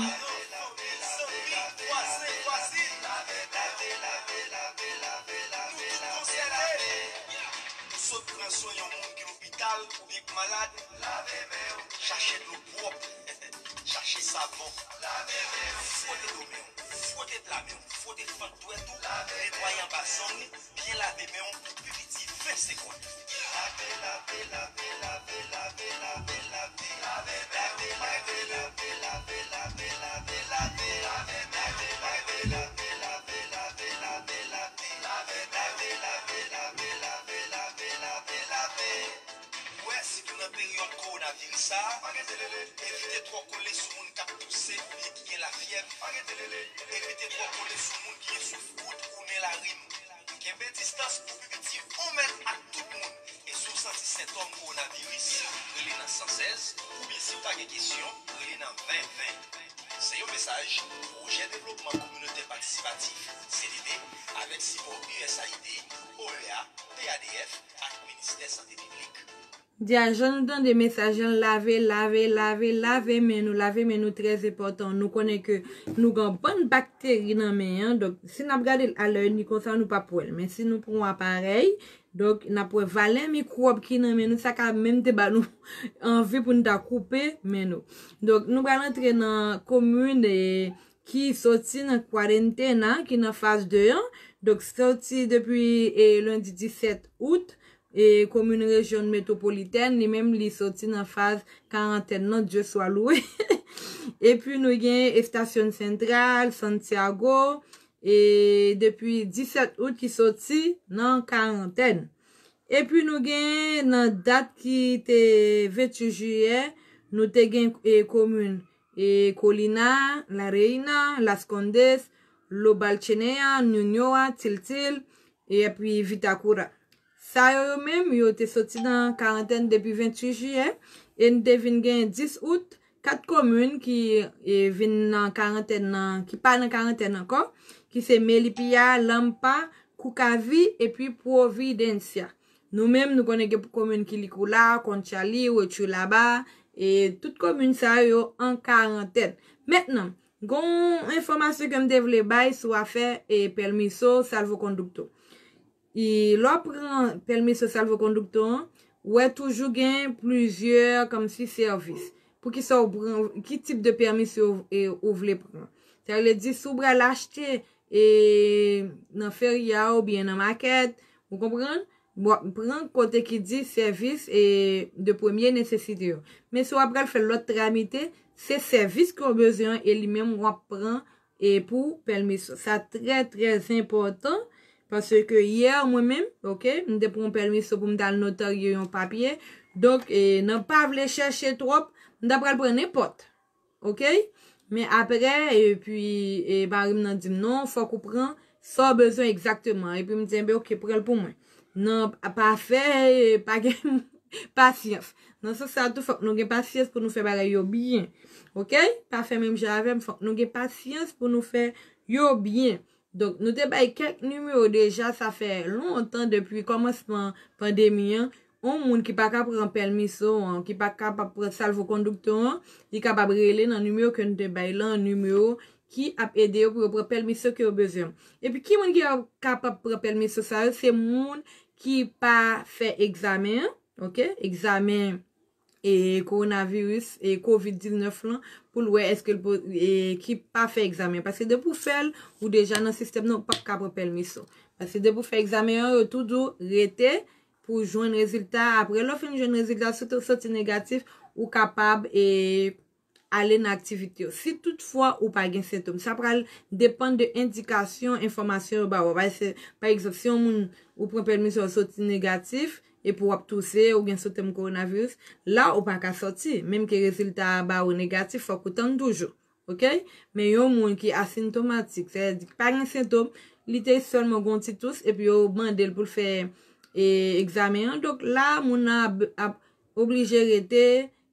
Sot pran swen yon moun ki lopital oubyen ki malad, chache dlo pwòp, chache savon, fwote do men w, fwote pla men w, fwote fant dwèt ou, netwaye anba zong, byen lave men w pou pi piti ven segonn. Ou wè, sitou nan peryòd kowonaviris sa a, evite twò kole sou moun k ap touse oubyen ki gen lafyèv. Evite twò kole sou moun ki gen souf gout ou nen larim. Kenbe distans pou pi piti yon mèt ak tout moun. E si w santi sentòm kowonaviris, rele nan san sèz, oubyen si w ta gen kesyon, rele nan ven ven. Se yon mesaj Pwojè Devlopman Kominotè Patisipatif, C D P, avèk sipò U S A I D, O E A, P A D F ak Ministè Sante Piblik. Di a jan nou tande mesaj lan, lave, lave, lave, lave men nou, lave men nou trè enpòtan. Nou konnen ke nou gen yon bann bakteri nan men an. Donk, si n ap gade l alèni konsa, nou p ap wè l. Men si nou pran yon aparèy, donk, n ap wè valè mikwòb ki nan men nou, sa ka menm te ba nou anvi pou n ta koupe men nou. Donk, nou pral antre nan komin, e, ki soti nan kwarantèn an, ki nan faz de an. Donk, soti depi, e, lendi disèt out, e komin rejyon metwopolitèn, li menm, li soti nan faz karantèn nan, Dye swa lwe. Epi nou gen estasyon sentral, Santiago, e depi disèt out ki soti nan karantèn. Epi nou gen nan dat ki te venntuit jiyè, nou te gen, e, komin, e, Colina, La Reina, Las Condes, Lo Barcelona, Ñuñoa, Tiltil, e epi Vitacura. Sa yo, yo menm, yo te soti nan karantèn depi venntuit jiyè, e n te vin gen dis out, kat komin ki e, vin nan karantèn nan, ki pa nan karantèn ankò, ki se Melipilla, Lampa, Cocavide epi Providencia. Nou menm, nou konnen gen komin Quilicura, Conchalí, Huechulabá, e tout komin sa yo an karantèn. Mentnan, gon enfòmasyon ke m te vle bay sou afè e permiso salvoconducto. E lè w pran permiso salvoconducto an, ou wè toujou gen plizyè kòmsi sèvis. Poukisa w pran, ki tip de permiso e, ou vle pran? Sa vle di, si w pral achte e, nan feria oubyen nan makèt, ou konprann? Bon, pran kote ki di sèvis e de premye nesesite yo. Men si w ap pral fè lòt tramite, se sèvis ke w bezwen an e li menm w ap pran e pou permiso. Sa trè, trè enpòtan paske yè mwen menm, oke, m te pran yon permiso pou m t al notarye yon papye. Donk, e, nan pa vle chèche twòp, m ta pral pran nenpòt. Oke? Men apre, epi e, mari m nan di m non, fòk ou pran sa w bezwen egzakteman. Epi m di, enben, oke, pran l pou mwen. Nan pa fè, e, pa gen pasyans. Nan sans sa tou, fòk nou gen pasyans pou nou fè bagay yo byen. Oke? Pa fè menm jan avè m, fòk nou gen pasyans pou nou fè yo byen. Donk, nou te bay kèk nimewo deja, sa fè lontan depi kòmansman pandemi an. Yon moun ki pa ka pran pèmiso an, ki pa kapab pran salvokondukto an, li kapab rele nan nimewo ke nou te bay lan, nimewo ki ap ede yo pou yo pran pèmiso ke yo bezwen. Epi ki moun ki ap kapab pran pèmiso sa yo? Se moun ki pa fè egzamen an, oke? Egzamen e kowonaviris e kovid diznèf lan pou l wè èske l po- e ki pa fè egzamen. Paske depi w fè l, ou deja nan sistèm nan, ou p ap ka pran pèmiso. Paske depi w fè egzamen an, yo tou di w rete pou w jwenn rezilta. Apre lè w fin jwenn rezilta, si w soti negatif, ou kapab e ale nan aktivite yo. Si toutfwa ou pa gen sentòm, sa pral depann de endikasyon, enfòmasyon yo ba w. Pa egzanp, si yon moun ou pran pèmiso soti negatif, epi w ap touse, ou gen sentòm kowonaviris, la ou pa ka sòti. Menm ke rezilta a ba ou negatif, fòk ou tann toujou. Oke? Men yon moun ki asentomatik, sètadi ki pa gen sentòm, li te sèlman gen yon ti tous, epi yo mande l pou l fè e, egzamen an. Donk la, moun nan ap, ap oblije rete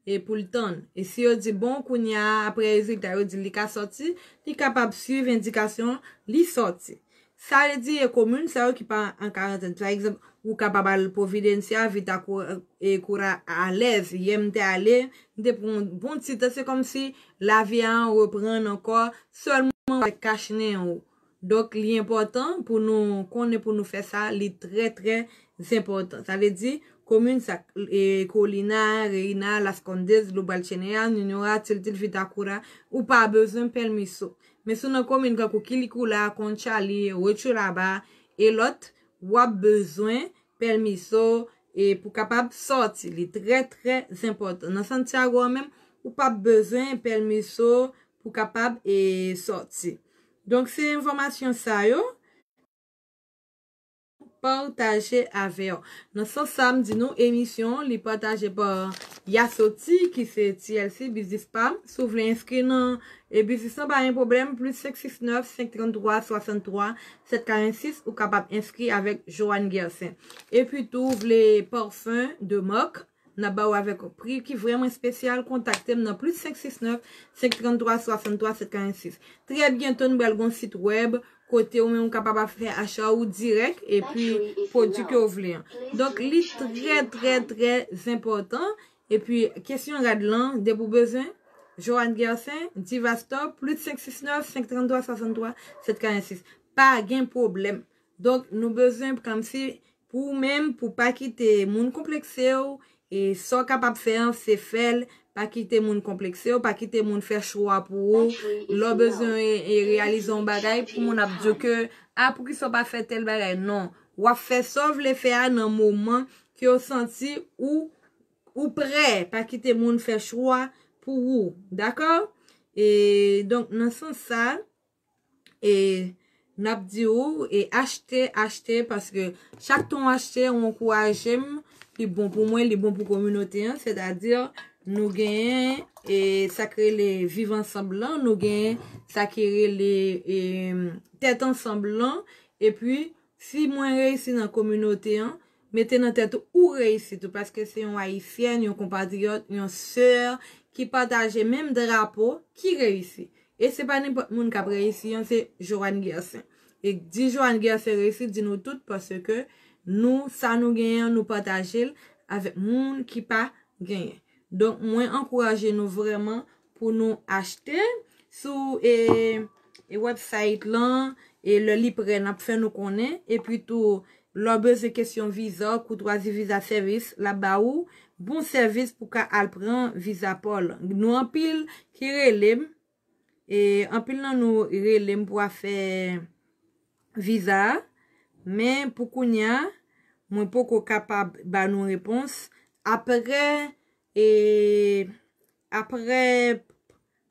e pou l tann. E si yo di, bon, kounye a, apre rezilta, yo di li ka sòti, li kapab swiv endikasyon, li sòti. Sa vle di, e komin sa yo ki pa an karantèn. Pa egzanp, ou kapab al Providencia, Vita Cura, e Cura alèz. Yè m te ale, m te pran yon bon ti tan. Se kòmsi lavi a an reprann ankò, sèlman w ap kach nen ou. Donk, li enpòtan pou nou konnen pou nou fè sa, li trè, trè enpòtan. Sa vle di, komin sa, e, Colina, Reina, Las Condes, Lubalchenea, Ñuñoa, Tiltil, Vitacura, ou pa bezwen pèmiso. Men si w nan komin kankou Quilicura, Conchalí, Huechulabá, e lòt, w ap bezwen pèmiso, e pou kapab sòti. Li trè, trè enpòtan. Nan Santiago an menm, ou p ap bezwen pèmiso pou kapab e sòti. Donk, se enfòmasyon sa yo pataje avè w. Nan sans sa, m di nou, emisyon, li pataje pa Yasoti, ki se T L C Business Pam. Si w vle enskri nan e biznis lan, pa gen pwoblèm, plis senk sis nèf, senk trant twa, swasant twa, sèt karant sis, ou kapab enskri avèk Joanne Gersin. Epi tou, w vle pafen de mak, n ap ba w avèk yon pri ki vrèman espesyal, kontakte m nan plis senk sis nèf, senk trant twa, swasant twa, sèt karant sis. Trè byento, n pral gen yon sit wèb kote ou menm ou kapab ap fè acha ou dirèk epi pwodui ke w vle an. Donk, li trè, trè, trè enpòtan. Epi, kesyon rad lan, depi w bezwen, Joanne Gersin, Diva Store, plis senk sis nèf, senk trant twa, swasant twa, sèt karant sis. Pa gen pwoblèm. Donk, nou bezwen kòmsi pou ou menm, pou pa kite moun konplekse w, e sa w kapab fè an, se fè l, pa kite moun konplekse w, pa kite moun fè chwa pou ou. Lè w bezwen e, e reyalize yon bagay, pou moun ap di w ke, a, poukisa w pa fè tèl bagay? Non. W ap fè sa w vle fè a nan moman ke w santi ou, ou prè. Pa kite moun fè chwa pou ou. Dakò? E, donk, nan sans sa, e n ap di w, e achte, achte, paske chak tan w achte, w ankouraje m, li bon pou mwen, li bon pou kominote an, sètadi nou genyen e sa k rele viv ansanm lan, nou genyen sa ki rele e tèt ansanm lan, epi si mwen reyisi nan kominote an, mete nan tèt ou, ou reyisi tou, paske se yon ayisyèn, yon konpatriyòt, yon sè ki pataje menm drapo ki reyisi. E se pa nenpòt moun k ap reyisi an, se Joanne Gerson. E di Joanne Gerson reyisi, di nou tout, paske nou, sa nou genyen an, nou pataje l avèk moun ki pa genyen. Donk, mwen ankouraje nou vrèman pou nou achte sou e, e website lan, e lè li prè, n ap fè nou konnen. Epi tou, lè w bezwen kesyon viza, koutwazi viza sèvis, l ap ba ou bon sèvis pou ka al pran viza pa w lan. Nou anpil ki rele m, e anpil nan nou rele m pou afè viza a, men pou kounye a, mwen poko kapab ba nou repons. Apre, e, apre,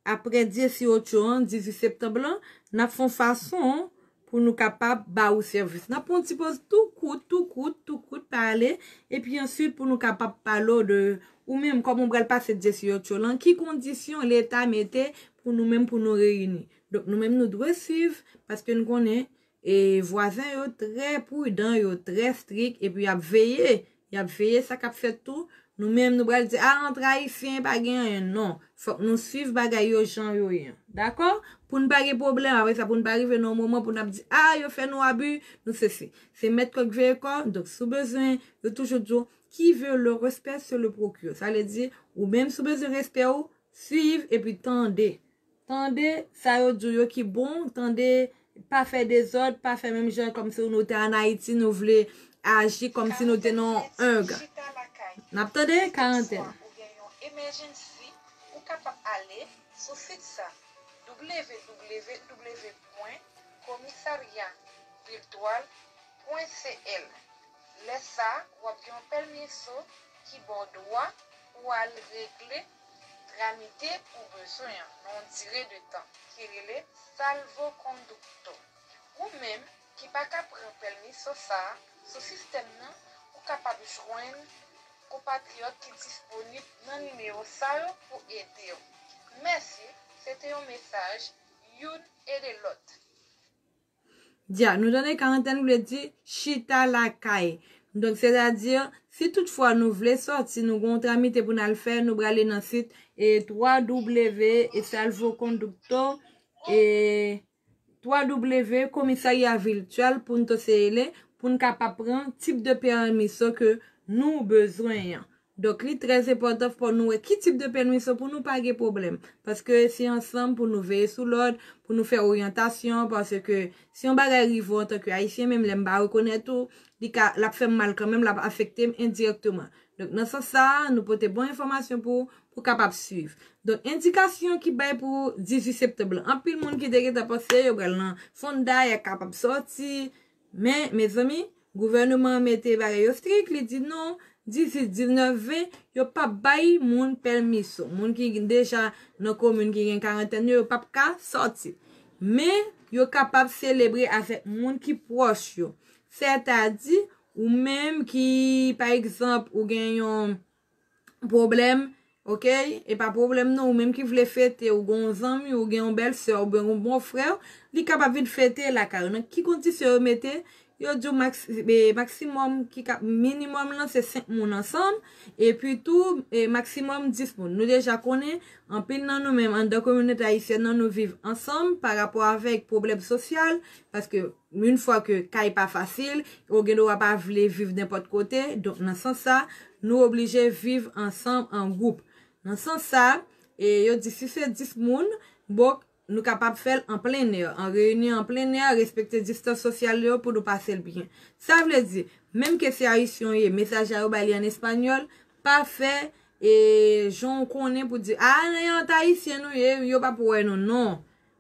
apre Dyesi Otyo an, dizuit septanm lan, n ap fè yon fason pou nou kapab ba ou sèvis. N ap pran yon ti poz tou kout, tou kout, tou kout, pa ale, epi answit pou nou kapab pale w de ou menm, kòman w pral pase Dyesi Otyo lan, ki kondisyon Leta mete pou nou menm, pou nou reyini. Donk, nou menm, nou dwe swiv, paske n konnen, e, vwazen yo trè pridan, yo trè strik, epi y ap veye, y ap veye sa k ap fèt tou. Nou menm, nou pral di, a, antre Ayisyen, pa gen anyen. Non, fòk nou swiv bagay yo jan yo ye an. Dakò? Pou n pa gen pwoblèm, apre sa, pou n pa rive nan yon moman pou n ap di, a, yo fè nou abi, nou sesi. Se mèt kò k veye kò, donk, si w bezwen, yo toujou di w, qui veut le respect se le procure. Sa vle di, ou menm si w bezwen respè w, swiv epi tande. Tande sa yo di w yo ki bon, tande, pa fè dezòd, pa fè menm jan kòmsi nou te ann Ayiti, nou vle aji kòmsi nou te nan yon eng. N ap tande karantèn. Ou gen yon emejensi, ou kapab ale sou sit sa, w w w pwen komisarya viltwal pwen c l. Lè sa a, w ap gen yon pèmiso ki ba w dwa pou w al regle, tramite ou bezwen an nan yon dire de tan ki rele salvoconducto. Ou menm ki pa ka pran pèmiso sa a sou sistèm nan, ou kapab jwenn konpatriyòt ki disponib nan nimewo sa yo pou ede w. Mèsi, se te yon mesaj youn ede lòt. Dya, nou tande karantèn vle di chita lakay. Donk, sètadi, si toutfwa nou vle sòti, nou gen yon tramite pou n al fè, nou prale nan sit e w w w e salvoconducto e w w w komisarya viltwal pou n to se rele, pou n kapab pran tip de pèmiso ke nou bezwen an. Donk, li trè enpòtan pou nou wè ki tip de pèmiso pou nou pa gen pwoblèm. Paske se ansanm pou nou veye sou lòd, pou nou fè oryantasyon, paske si yon bagay rive w antanke Ayisyen, menm lè m pa rekonèt ou, li ka, l ap fè m mal kanmenm, l ap afekte m endirèkteman. Donk, nan sans sa a, nou pote bon enfòmasyon pou, pou kapab swiv. Donk, endikasyon ki bay pou dizuit septanm lan. Anpil moun ki te gentan panse yo pral nan fonda, y a kapab sòti, men, mezanmi, gouvènman an mete bagay yo strik, li di non, dizuit, diznèf, ven, yo p ap bay moun pèmiso. Moun ki deja nan komin ki gen karantèn yo, yo p ap ka sòti. Men, yo kapab selebre avèk moun ki pwòch yo. Sètadi, ou menm ki, pa egzanp, ou gen yon pwoblèm, oke? E pa pwoblèm non, ou menm ki vle fete, ou gen yon zanmi, ou gen yon bèlsè, oubyen yon bon frè, li kapab vin fete lakay ou. Nan ki kondisyon yo mete? Yo di w maks-, e, maksimòm ki ka, minimòm lan se senk moun ansanm, epi tou, e, maksimòm dis moun. Nou deja konnen, anpil nan nou menm, anndan kominote ayisyèn nan, nou viv ansanm pa rapò avèk pwoblèm sosyal, paske yon fwa ke kay pa fasil, ou gen dwa pa vle viv nenpòt kote. Donk, nan sans sa, nou oblije viv ansanm an gwoup. Nan sans sa, e yo di si se dis moun, bon, nou kapab fè l an plen è, an reyinyon an plen è, respekte distans sosyal yo pou nou pase l byen. Sa vle di, menm ke se Ayisyen w ye, mesaj la yo bay li an espanyòl, pa fè, e, jan w konnen pou di, a, nan yon Ayisyen nou ye, yo p ap wè nou, non.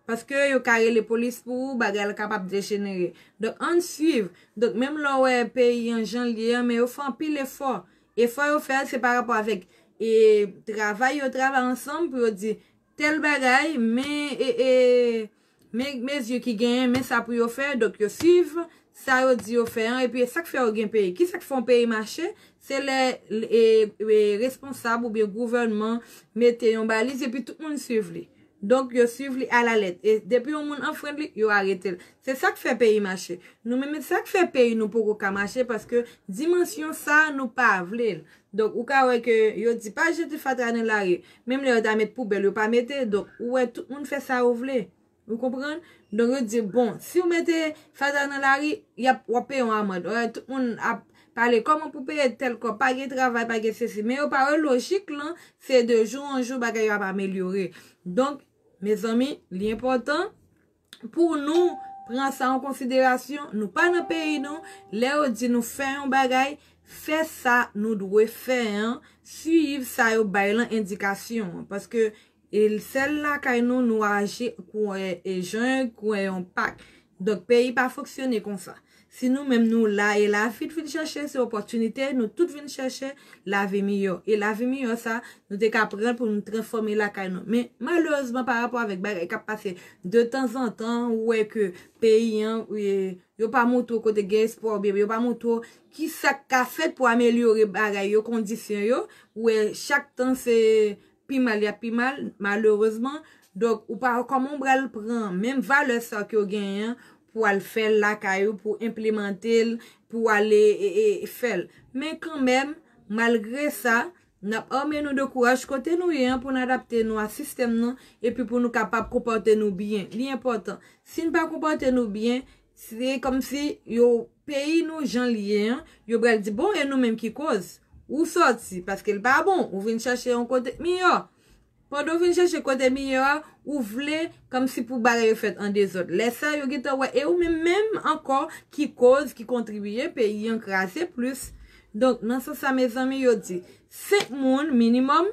Paske yo ka rele polis pou ou, bagay la kapab dejenere. Donk, ann swiv. Donk, menm lè w wè peyi an jan l ye an, men yo fè anpil efò. Efò yo fè a, se pa rapò avèk, e, travay yo travay ansanm pou yo di tèl bagay, men, e, e, men mezi ki genyen, men sa pou yo fè. Donk, yo swiv sa yo di yo fè an, epi e sa k fè yo gen peyi. Ki sa k fè yon peyi mache? Se lè, e, e, responsab oubyen gouvènman mete yon baliz, epi tout moun swiv li. Donk, yo swiv li alalèt. E depi yon moun anfrennen li, yo arete l. Se sa k fè peyi mache. Nou menm, se sa k fè peyi nou poko ka mache, paske dimansyon sa, nou pa vle l. Donk, ou ka wè ke yo di pa jete fatra nan lari. Menm lè yo ta met poubèl, yo pa mete. Donk, ou wè tout moun fè sa yo vle. Ou konprann? Donk, yo di, bon, si w mete fatra nan lari, y ap, w ap peye yon amann. Ou wè tout moun ap pale, kòman pou peye tèl kòb, pa gen travay, pa gen sesi. Men yo pa wè lojik lan, se de jou an jou bagay yo ap amelyore. Donk, mezanmi, li enpòtan pou nou pran sa an konsiderasyon. Nou pa nan peyi nou. Lè yo di nou fè yon bagay, fè sa nou dwe fè an, swiv sa yo bay lan endikasyon an. Paske e sèl lakay nou, nou aji kou e, e jan kou e yon pak. Donk, peyi pa fonksyone konsa. Si nou menm nou la, e lavi vin chèche, se opòtinite, nou tout vin chèche lavi miyò. E lavi miyò sa, nou te ka pran pou nou transfòme lakay nou. Men, malerezman, pa rapò avèk bagay k ap pase de tanzantan, ou wè ke peyi an, e, yo pa montre w kote gen espwa, oubyen yo pa montre w ki sa k ka fèt pou amelyore bagay yo, kondisyon yo. Ou wè, chak tan se pi mal, y ap pi mal, malerezman. Donk, ou pa, kòman w pral pran menm valè sa ke w genyen an pou al fè l lakay ou, pou enplimante l, pou ale e, e, fè l. Men kanmenm, malgre sa, n ap ame nou de kouraj kote nou ye an pou n adapte nou a sistèm nan, epi pou nou kapab konpòte nou byen. Li enpòtan. Si n pa konpòte nou byen, se kòmsi yo, peyi nou jan l ye an, yo pral di, bon, e nou menm ki koz? Ou sòti, paske l pa bon, ou vin chèche yon kote k miyò. Pandan w vin chèche kote miyò a, ou vle kòmsi pou bagay yo fèt an dezòd. Lè sa, yo gentan wè, e ou menm, menm ankò ki koz, ki kontribiye, peyi an kraze plis. Donk, nan sans sa, mezanmi, yo di, senk moun minimòm,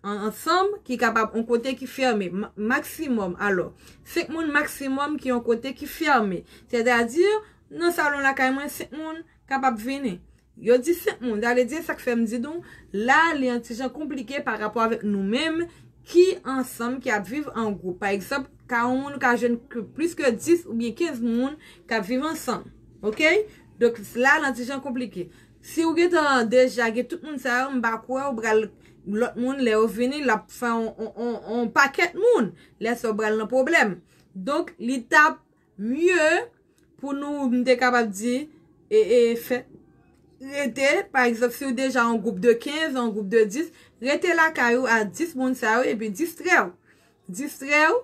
an, ansanm, ki kapab yon kote ki fèmen, ma-, maksimòm, alò, senk moun maksimòm ki yon kote ki fèmen. Sètadi, nan salon lakay mwen, senk moun kapab vini. Yo di senk moun, sa vle di, sa k fè m di nou, la, li yon ti jan konplike pa rapò avèk nou menm, ki ansanm, ki ap viv an gwoup. Pa egzanp, ka yon moun ka jwenn ke, plis ke dis oubyen kenz moun k ap viv ansanm. Oke? Donk, la, li yon ti jan konplike. Si w gentan deja gen tout moun sa yo, m pa kwè ou pral lòt moun, lè yo vini, l ap fè on, on, on, on pakèt moun. Lè sa, w pral nan pwoblèm. Donk, li t ap mye pou nou, m te kapab di, e, e, fè, rete, pa egzanp, si w deja yon gwoup de kenz, yon gwoup de dis, rete lakay ou a dis moun sa yo, epi distrè w. Distrè w,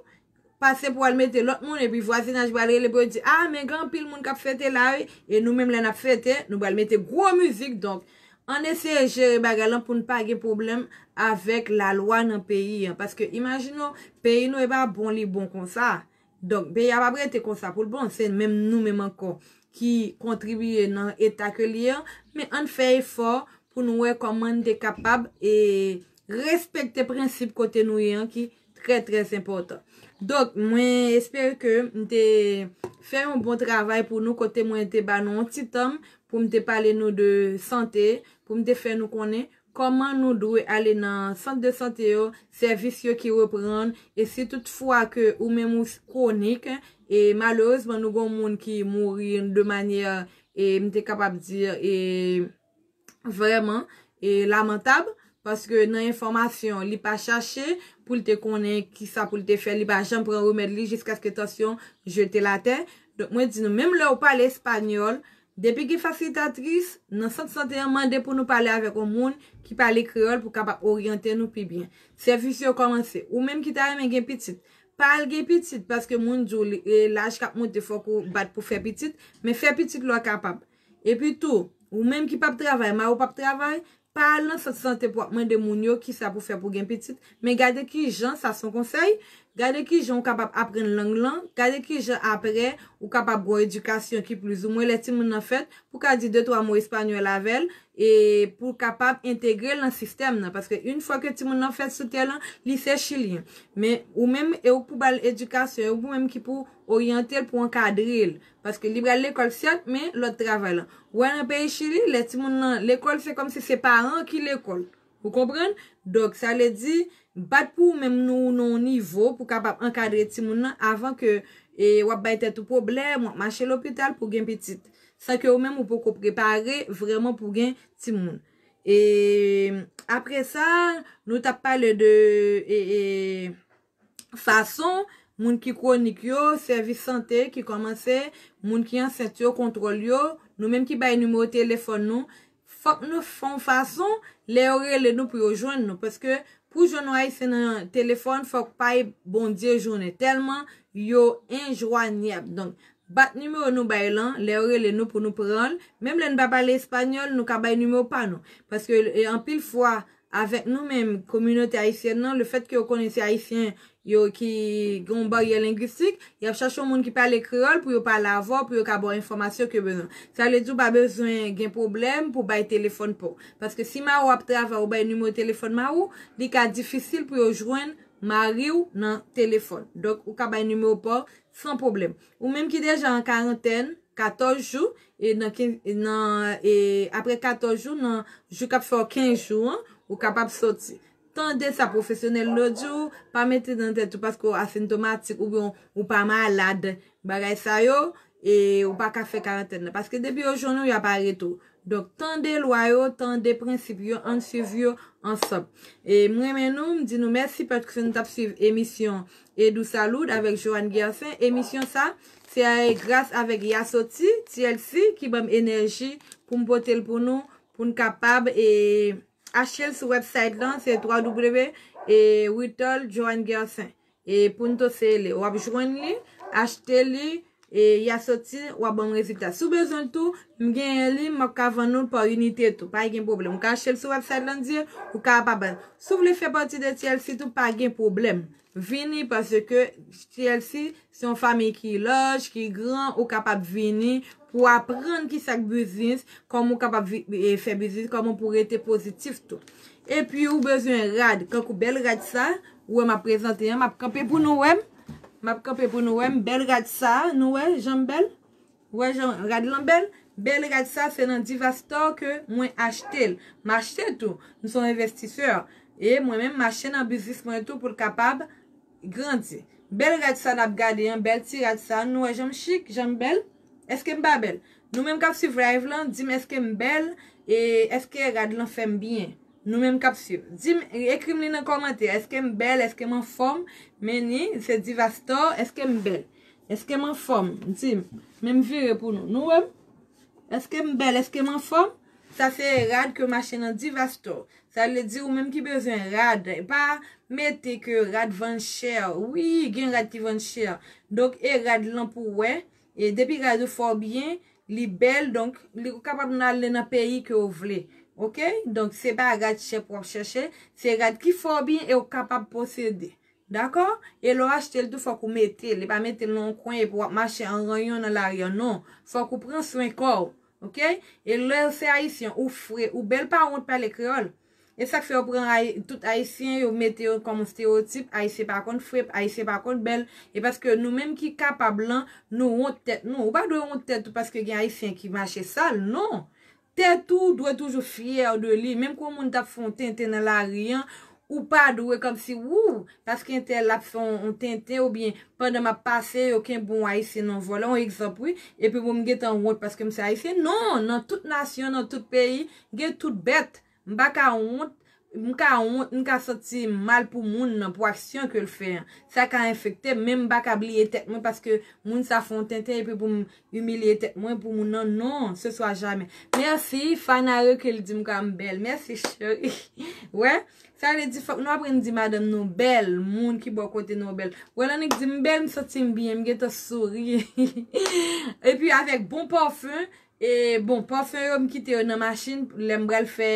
pase pou al mete lòt moun, epi vwazinaj pral rele pou yo di, a, men gen anpil moun k ap fete la, wi, e nou menm lè n ap fete, nou pral mete gwo mizik, donk, ann eseye jere bagay lan pou n pa gen pwoblèm avèk lalwa nan peyi an. Paske imajine w, peyi nou e pa bon li bon konsa. Donk, peyi a p ap rete konsa pou l bon. Se menm nou menm ankò ki kontribiye nan eta ke li ye an. Men ann fè efò pou nou wè kòman n te kapab e respekte prensip kote nou ye an ki trè, trè enpòtan. Donk, mwen espere ke m te fè yon bon travay pou nou kote mwen te ba nou yon ti tan pou m te pale nou de sante, pou m te fè nou konnen kòman nou dwe ale nan sant de sante yo, sèvis yo ki reprann, e si toutfwa ke ou menm ou s-, kwonik, e malerezman nou gen moun ki mouri de manyè, e m te kapab di, e vrèman, e lamantab, paske nan enfòmasyon, li pa chache pou l te konnen kisa pou l te fè, li pa janm pran remèd li jiskaske tansyon jete l atè. Donk, mwen di nou, menm lè ou pale espanyòl, depi gen fasilitatris nan sant sante an, mande pou nou pale avèk yon moun ki pale kreyòl pou kapab oryante nou pi byen. Sèvis yo kòmanse. Ou menm ki ta renmen gen pitit, pa al gen pitit, paske moun di w li, e, laj k ap monte, fòk ou bat pou fè pitit, men fè pitit lè w kapab. Epi tou, ou menm ki p ap travay, mari w p ap travay, pa al nan sant sante pou w ap mande moun yo kisa pou fè pou gen pitit, men gade kijan, sa se yon konsèy, gade kijan ou kapab aprann lang lan, gade kijan apre ou kapab gen yon edikasyon ki plizoumwen lè timoun nan fèt, pou ka di de twa mo espanyòl avè l, e pou kapab entegre l nan sistèm nan. Paske yon fwa ke timoun nan fèt sou tè lan, li se chilyen. Men ou menm, e ou pou ba l edikasyon, e ou menm ki pou oryante l, pou ankadre l. Paske li pral lekòl, sèt, men lòt travay lan. Ou wè nan peyi Chili, lè timoun nan lekòl, se kòmsi se paran ki lekòl. Ou konprann? Donk, sa vle di, bat pou ou menm nou nan yon nivo pou kapab ankadre timoun nan avan ke, e, w ap bay tèt ou pwoblèm, w ap mache lopital pou gen pitit. San ke ou menm ou poko prepare vrèman pou gen timoun. E apre sa, nou t ap pale de, e, e, fason, moun ki kwonik yo, sèvis sante ki kòmanse, moun ki ansent yo, kontwòl yo, nou menm ki bay nimewo telefòn nou, fòk nou fè yon fason, lè yo rele nou pou yo jwenn nou. Paske pou jwenn yon Ayisyen nan telefòn, fòk pay Bondye jounen. Tèlman yo enjwanyab. Donk, bat nimewo nou bay lan, lè yo rele nou pou nou pran l. Menm lè n pa pale espanyòl, nou ka bay nimewo pa nou. Paske e, anpil fwa, avèk nou menm, kominote ayisyèn nan, lefètke yo konnen se Ayisyen yo ki gen yon baryè lengwistik, y ap chache yon moun ki pale kreyòl pou yo pale avè w, pou yo ka ba w enfòmasyon ke w bezwen. Sa vle di w pa bezwen gen pwoblèm pou bay telefòn pa w. Paske si mari w ap travay ou bay nimewo telefòn mari w, li ka difisil pou yo jwenn mari w nan telefòn. Donk, ou ka bay nimewo pa w san pwoblèm. Ou menm ki deja an karantèn, katòz jou, e nan kenz, e nan, e apre katòz jou, nan jou k ap fè w kenz jou an, ou kapab soti. Tande sa pwofesyonèl yo di w, pa mete nan tèt ou paske w asentomatik oubyen ou pa malad, bagay sa yo, e ou pa ka fè karantèn nan. Paske depi yo jwenn ou, y ap arete w. Donk, tande lwa yo, tande prensip yo, ann swiv yo ansanm. E m renmen nou, m di nou mèsi paske nou t ap swiv emisyon Edou Salud avèk Joanne Gersin. Emisyon sa, se gras avèk Yasoti, T L C, ki ban m enèji pou m pote l pou nou, pou n kapab e, achte l sou website lan, se twa w w w e Whittle Joanne Gersin. E pou n to sele, w ap jwenn li, achte li, e Yasoti, w ap ban m rezilta. Si w bezwen l tou, m genyen li, m ap ka vann ou l pa inite tou. Pa gen pwoblèm. Ou ka achte l sou website lan, di, ou ka pa ban. Si w vle fè pati de T L C tou, pa gen pwoblèm. Vini paske T L C se yon fanmi ki laj, ki gran, ou kapab vini pou aprann ki sa k biznis, kòman ou kapab vi- e, fè biznis, kòman pou rete pozitif tou. Epi ou bezwen rad, kankou bèl rad sa, ou wè m ap prezante an, m ap kanpe pou nou wè m. M ap kanpe pou nou wè m, bèl rad sa, nou wè jan m bèl? Ou wè jan rad lan bèl? Bèl rad sa, se nan Diva Store ke mwen achte l. M achte tou, m se yon envestisè. E mwen menm, m achte nan biznis mwen tou pou l kapab grandi. Bèl rad sa n ap gade an, bèl ti rad sa, nou wè jan m chik, jan m bèl? Èske m pa bèl? Nou menm k ap swiv live lan, di m èske m bèl, e èske rad lan fè m byen? Nou menm k ap swiv. Di m, ekri m li nan kòmantè, èske m bèl, èske m anfòm? Men ni, se Diva Store, èske m bèl? Èske m anfòm? Di m, men m vire pou nou. Nou wè m? Èske m bèl? Èske m anfòm? Sa se rad ke m achte nan Diva Store. Sa vle di ou menm ki bezwen rad, pa mete ke rad vann chè. Wi, gen rad ki vann chè. Donk, e rad lan pou wè. E depi rad ou fè w byen, li bèl, donk, li ou kapab nan ale nan peyi ke w vle. Oke? Donk, se pa rad chè pou w ap chèche, se rad ki fè w byen e w kapab posede. Dakò? E lè w achte l tou, fòk ou mete l. E pa mete l nan yon kwen epi w ap mache an ranyon nan lari an, non. Fòk ou pran swen kò w. Oke? E lè w se ayisyen, ou fre, ou bèl, pa wont pale kreyòl. E sa k fè yo pran ay- tout ayisyen, yo mete yo kòm yon esteyotip, ayisyen pa konn fre, ayisyen pa konn bèl. E paske nou menm ki kapab lan, nou wont tèt nou. Ou pa dwe wont tèt ou paske gen ayisyen ki mache sal, non. Tèt ou dwe toujou fyè de li. Menm ke yon moun t ap fè yon tenten nan lari an, ou pa dwe kòmsi, wou, paske entèl ap fè yon, yon tenten, oubyen pandan m ap pase, yo kenbe yon ayisyen nan vòlè, yon egzanp, wi, epi pou m gentan wont paske m se ayisyen. Non, nan tout nasyon, nan tout peyi, gen tout bèt. M pa ka wont, m ka wont, m ka santi m mal pou moun nan, pou aksyon ke l fè an. Sa ka enfekte m, men m pa ka bliye tèt mwen paske moun sa fè yon tenten epi pou m imilye tèt mwen pou moun nan. Non, ce sera jamais. Mèsi, Fana Recul di m kwa m bèl. Mèsi, cheri. Wè, sa vle di fòk nou aprann di madanm nou bèl, moun ki bò kote nou bèl. Wè, lè nèg di m bèl, m santi m byen, m gentan souri. Epi avèk bon pafen, e bon, pafen yo, m kite yo nan machin, lè m pral fè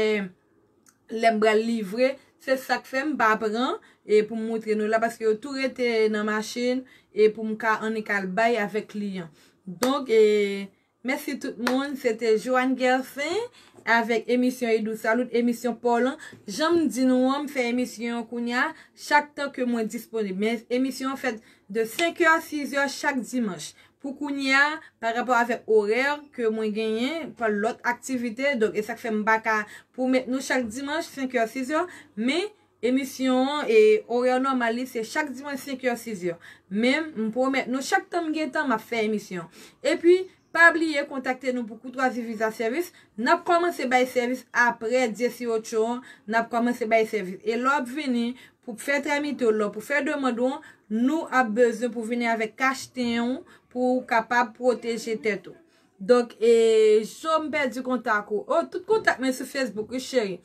lè m pral livre, se sa k fè m pa pran e pou m moutre nou la, paske yo tou rete nan machin e pou m ka annik al bay avèk kliyan. Donk, e, mèsi tout moun. Se te Joanne Gervin avèk emisyon Edou Salud, emisyon pa w lan. Jan m di nou an, m fè emisyon an kounya, chak tan ke mwen disponib. Men emisyon an fèt de senk è a sis è chak dimanch. Pou kounye a, pa rapò avèk orè ke mwen genyen, pa lòt aktivite, donk, e sa k fè m pa ka pwomèt nou chak dimanch, senk è, sis è, men emisyon an, e orè nòmal li, se chak dimanch, senk è, sis è. Men, m pwomèt nou, chak tan m gen tan, m ap fè emisyon. Epi, Pa bliye kontakte nou pou koutwazi viza sèvis. N ap kòmanse bay sèvis apre Dieciocho an. N ap kòmanse bay sèvis. E lè w ap vini pou fè tramite w, lè w pou fè demann ou an, nou ap bezwen pou vini avèk kacheten w pou w kapab pwoteje tèt ou. Donk, e, Jo, m pèdi kontak ou. Oh, tout kontak mwen sou Facebook, wi, cheri.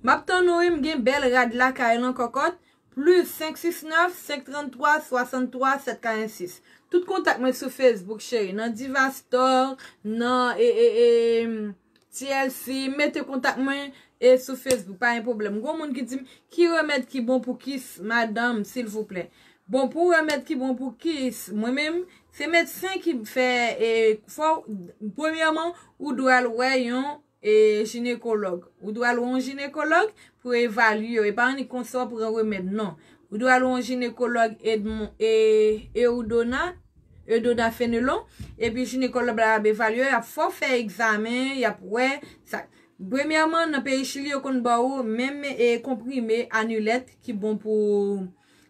M ap tann ou, wi, m gen bèl rad lakay lan, kòkòt. Plis senk sis nèf, senk trant twa, swasant twa, sèt karant sis. Tout kontak mwen sou Facebook, cheri. Nan Diva Store, nan, e, e, e, T L C, mete kontak mwen e sou Facebook, pa gen pwoblèm. Gon moun ki di m, "Ki remèd ki bon pou kis, madanm, silvouplè?" Bon, pou remèd ki bon pou kis, mwen menm, se medsen ki fè, e, fò, premyèman, ou dwe al wè yon, e, jinekològ. Ou dwe al wè yon jinekològ pou evalye w. E pa annik konsa w pran remèd, non. Ou dwe al wè yon jinekològ Edmond, e, Eudona, Eudona Fenelon. Epi jinekològ la ap evalye w, y ap fè w fè egzamen, y ap wè sa. Premyèman, nan peyi Chili, yo konn ba w menm, e, konprime Anilèt ki bon pou,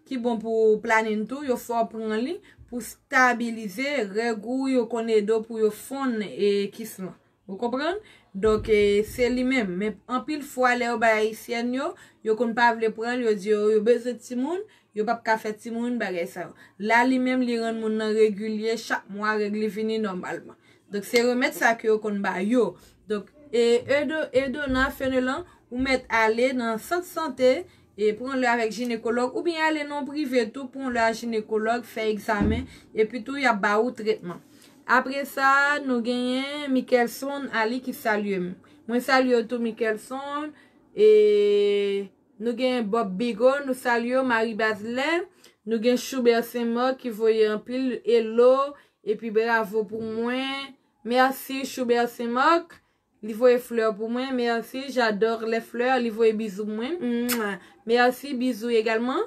ki bon pou planin tou. Yo fè w pran li pou stabilize règ ou, yo konn ede w pou yo fonn, e, kis lan. Ou konprann? Donk, e, se li menm. Men anpil fwa, lè yo bay ayisyèn yo, yo konn pa vle pran l, yo di yo, yo bezwen timoun, yo p ap ka fè timoun, bagay sa yo. La, li menm, li rann moun nan regilye, chak mwa, règ li vini nòmalman. Donk, se remèd sa ke yo konn ba yo. Donk, e, Edo, Edona Fenelon, ou mèt ale nan sant sante, e pran lè avèk jinekològ, oubyen ale nan prive tou, pran lè a jinekològ, fè egzamen, epi tou, y ap ba ou tretman. Apre sa, nou genyen Michelson Ali ki salye m. Mwen salye w tou, Michelson. E nou genyen Bob Bigo, nou salye w, Marie Bazelais. Nou gen Choubert Saint-Marc ki voye anpil hello, epi bravo pou mwen. Mèsi, Choubert Saint-Marc. Li voye flè pou mwen. Mèsi, j'adore les fleurs. Li voye bizou pou mwen. Mwa. Mèsi, bizou egalman.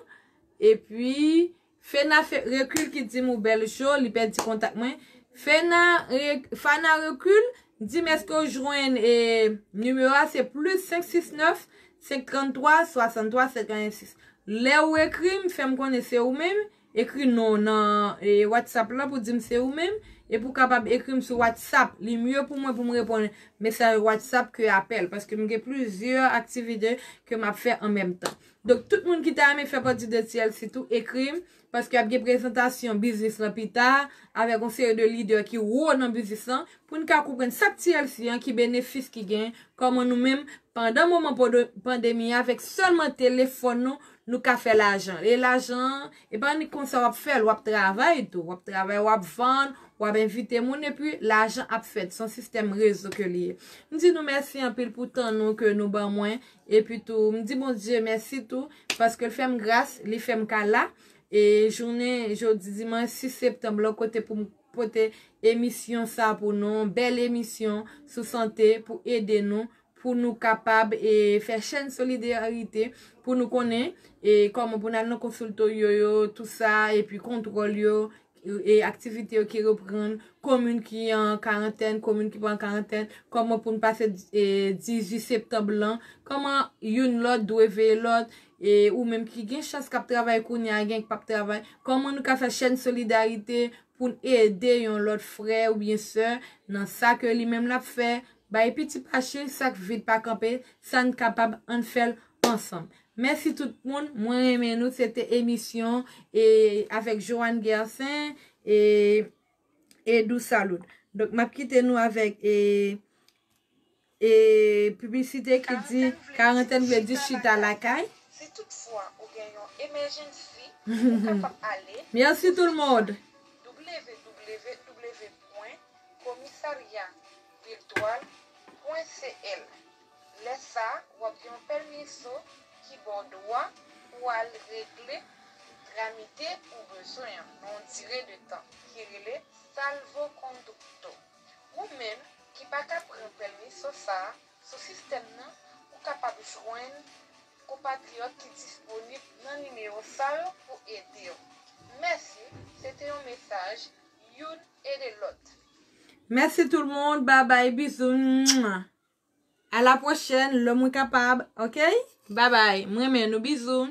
Epi, Fena Fe-, Recul ki di m ou bèl Jo, li pèdi kontak mwen. Fena Re-, Fana Recul, di m èske w jwenn, e, nimewo a, se plis senk sis nèf, senk trant twa, swasant twa, sèt karant sis. Lè ou ekri m, fè m konnen se ou menm. Ekri non w nan, e, WhatsApp lan pou di m se ou menm. Epi w kapab ekri m sou WhatsApp. Li mye pou mwen pou m reponn mesaj WhatsApp ke apèl. Paske m gen plizyè aktivite ke m ap fè an menm tan. Donk, tout moun ki ta renmen fè pati de T L C tou, ekri m. Paske ap gen prezantasyon biznis lan pita, avèk yon seri de lidè ki wo nan biznis lan, pou n ka konprann sa k T L C an, ki benefis ki gen, kòman nou menm, pandan moman pande-, pandemi a, avèk sèlman telefòn nou, nou ka fè lajan. E lajan an, e pa annik konsa w ap fè l, w ap travay tou, w ap travay, w ap vann, w ap envite moun, epi lajan ap fèt. Se yon sistèm rezo ke li ye. M di nou mèsi anpil pou tan nou ke nou ban mwen, epi tou, m di Bondye mèsi tou, paske l fè m gras, li fè m ka la. E jounen jodi dimanch sis septanm lan, kote pou m pote emisyon sa pou nou, bèl emisyon sou sante pou ede nou, pou nou kapab, e, fè chèn solidarite, pou nou konnen, e, kòman pou n al nan konsilto yo, yo, tou sa, epi kontwòl yo, e, aktivite yo ki reprann, komin ki an karantèn, komin ki pa an karantèn, kòman pou n pase, e, dizuit septanm lan, kòman youn lòt dwe veye lòt, e, ou menm ki gen chans k ap travay kounye a, gen k p ap travay, kòman nou ka fè chèn solidarite pou n ede yon lòt frè oubyen sè nan sa ke li menm l ap fè, bay piti pa chen, sa k vid pa kanpe, sa n kapab, ann fè l ansanm. Mèsi tout moun, mwen renmen nou, se te emisyon, e, avèk Joanne Gersin, e, e Dou Saloud. Donk, m ap kite nou avèk, e, e, piblisite ki di, karantèn vle di chita lakay. Si toutfwa ou gen yon emèjensi, ou kapab ale Merci tout le monde. W W W pwen komisarya viltwal pwen C L. Lè sa a, w ap gen yon pèmiso ki ba w dwa pou w al regle tramite ou bezwen an nan yon dire de tan ki rele salvoconducto. Ou menm ki pa ka pran pèmiso sa a sou sistèm nan, ou kapab jwenn konpatriyòt ki disponib nan nimewo sa yo pou ede w. Mèsi, se te yon mesaj youn ede lòt. Mèsi tout le monde, babay, bizou. Mwah. A la pwochèn, lè mwen kapab, oke? Babay, mwen renmen nou, bizou.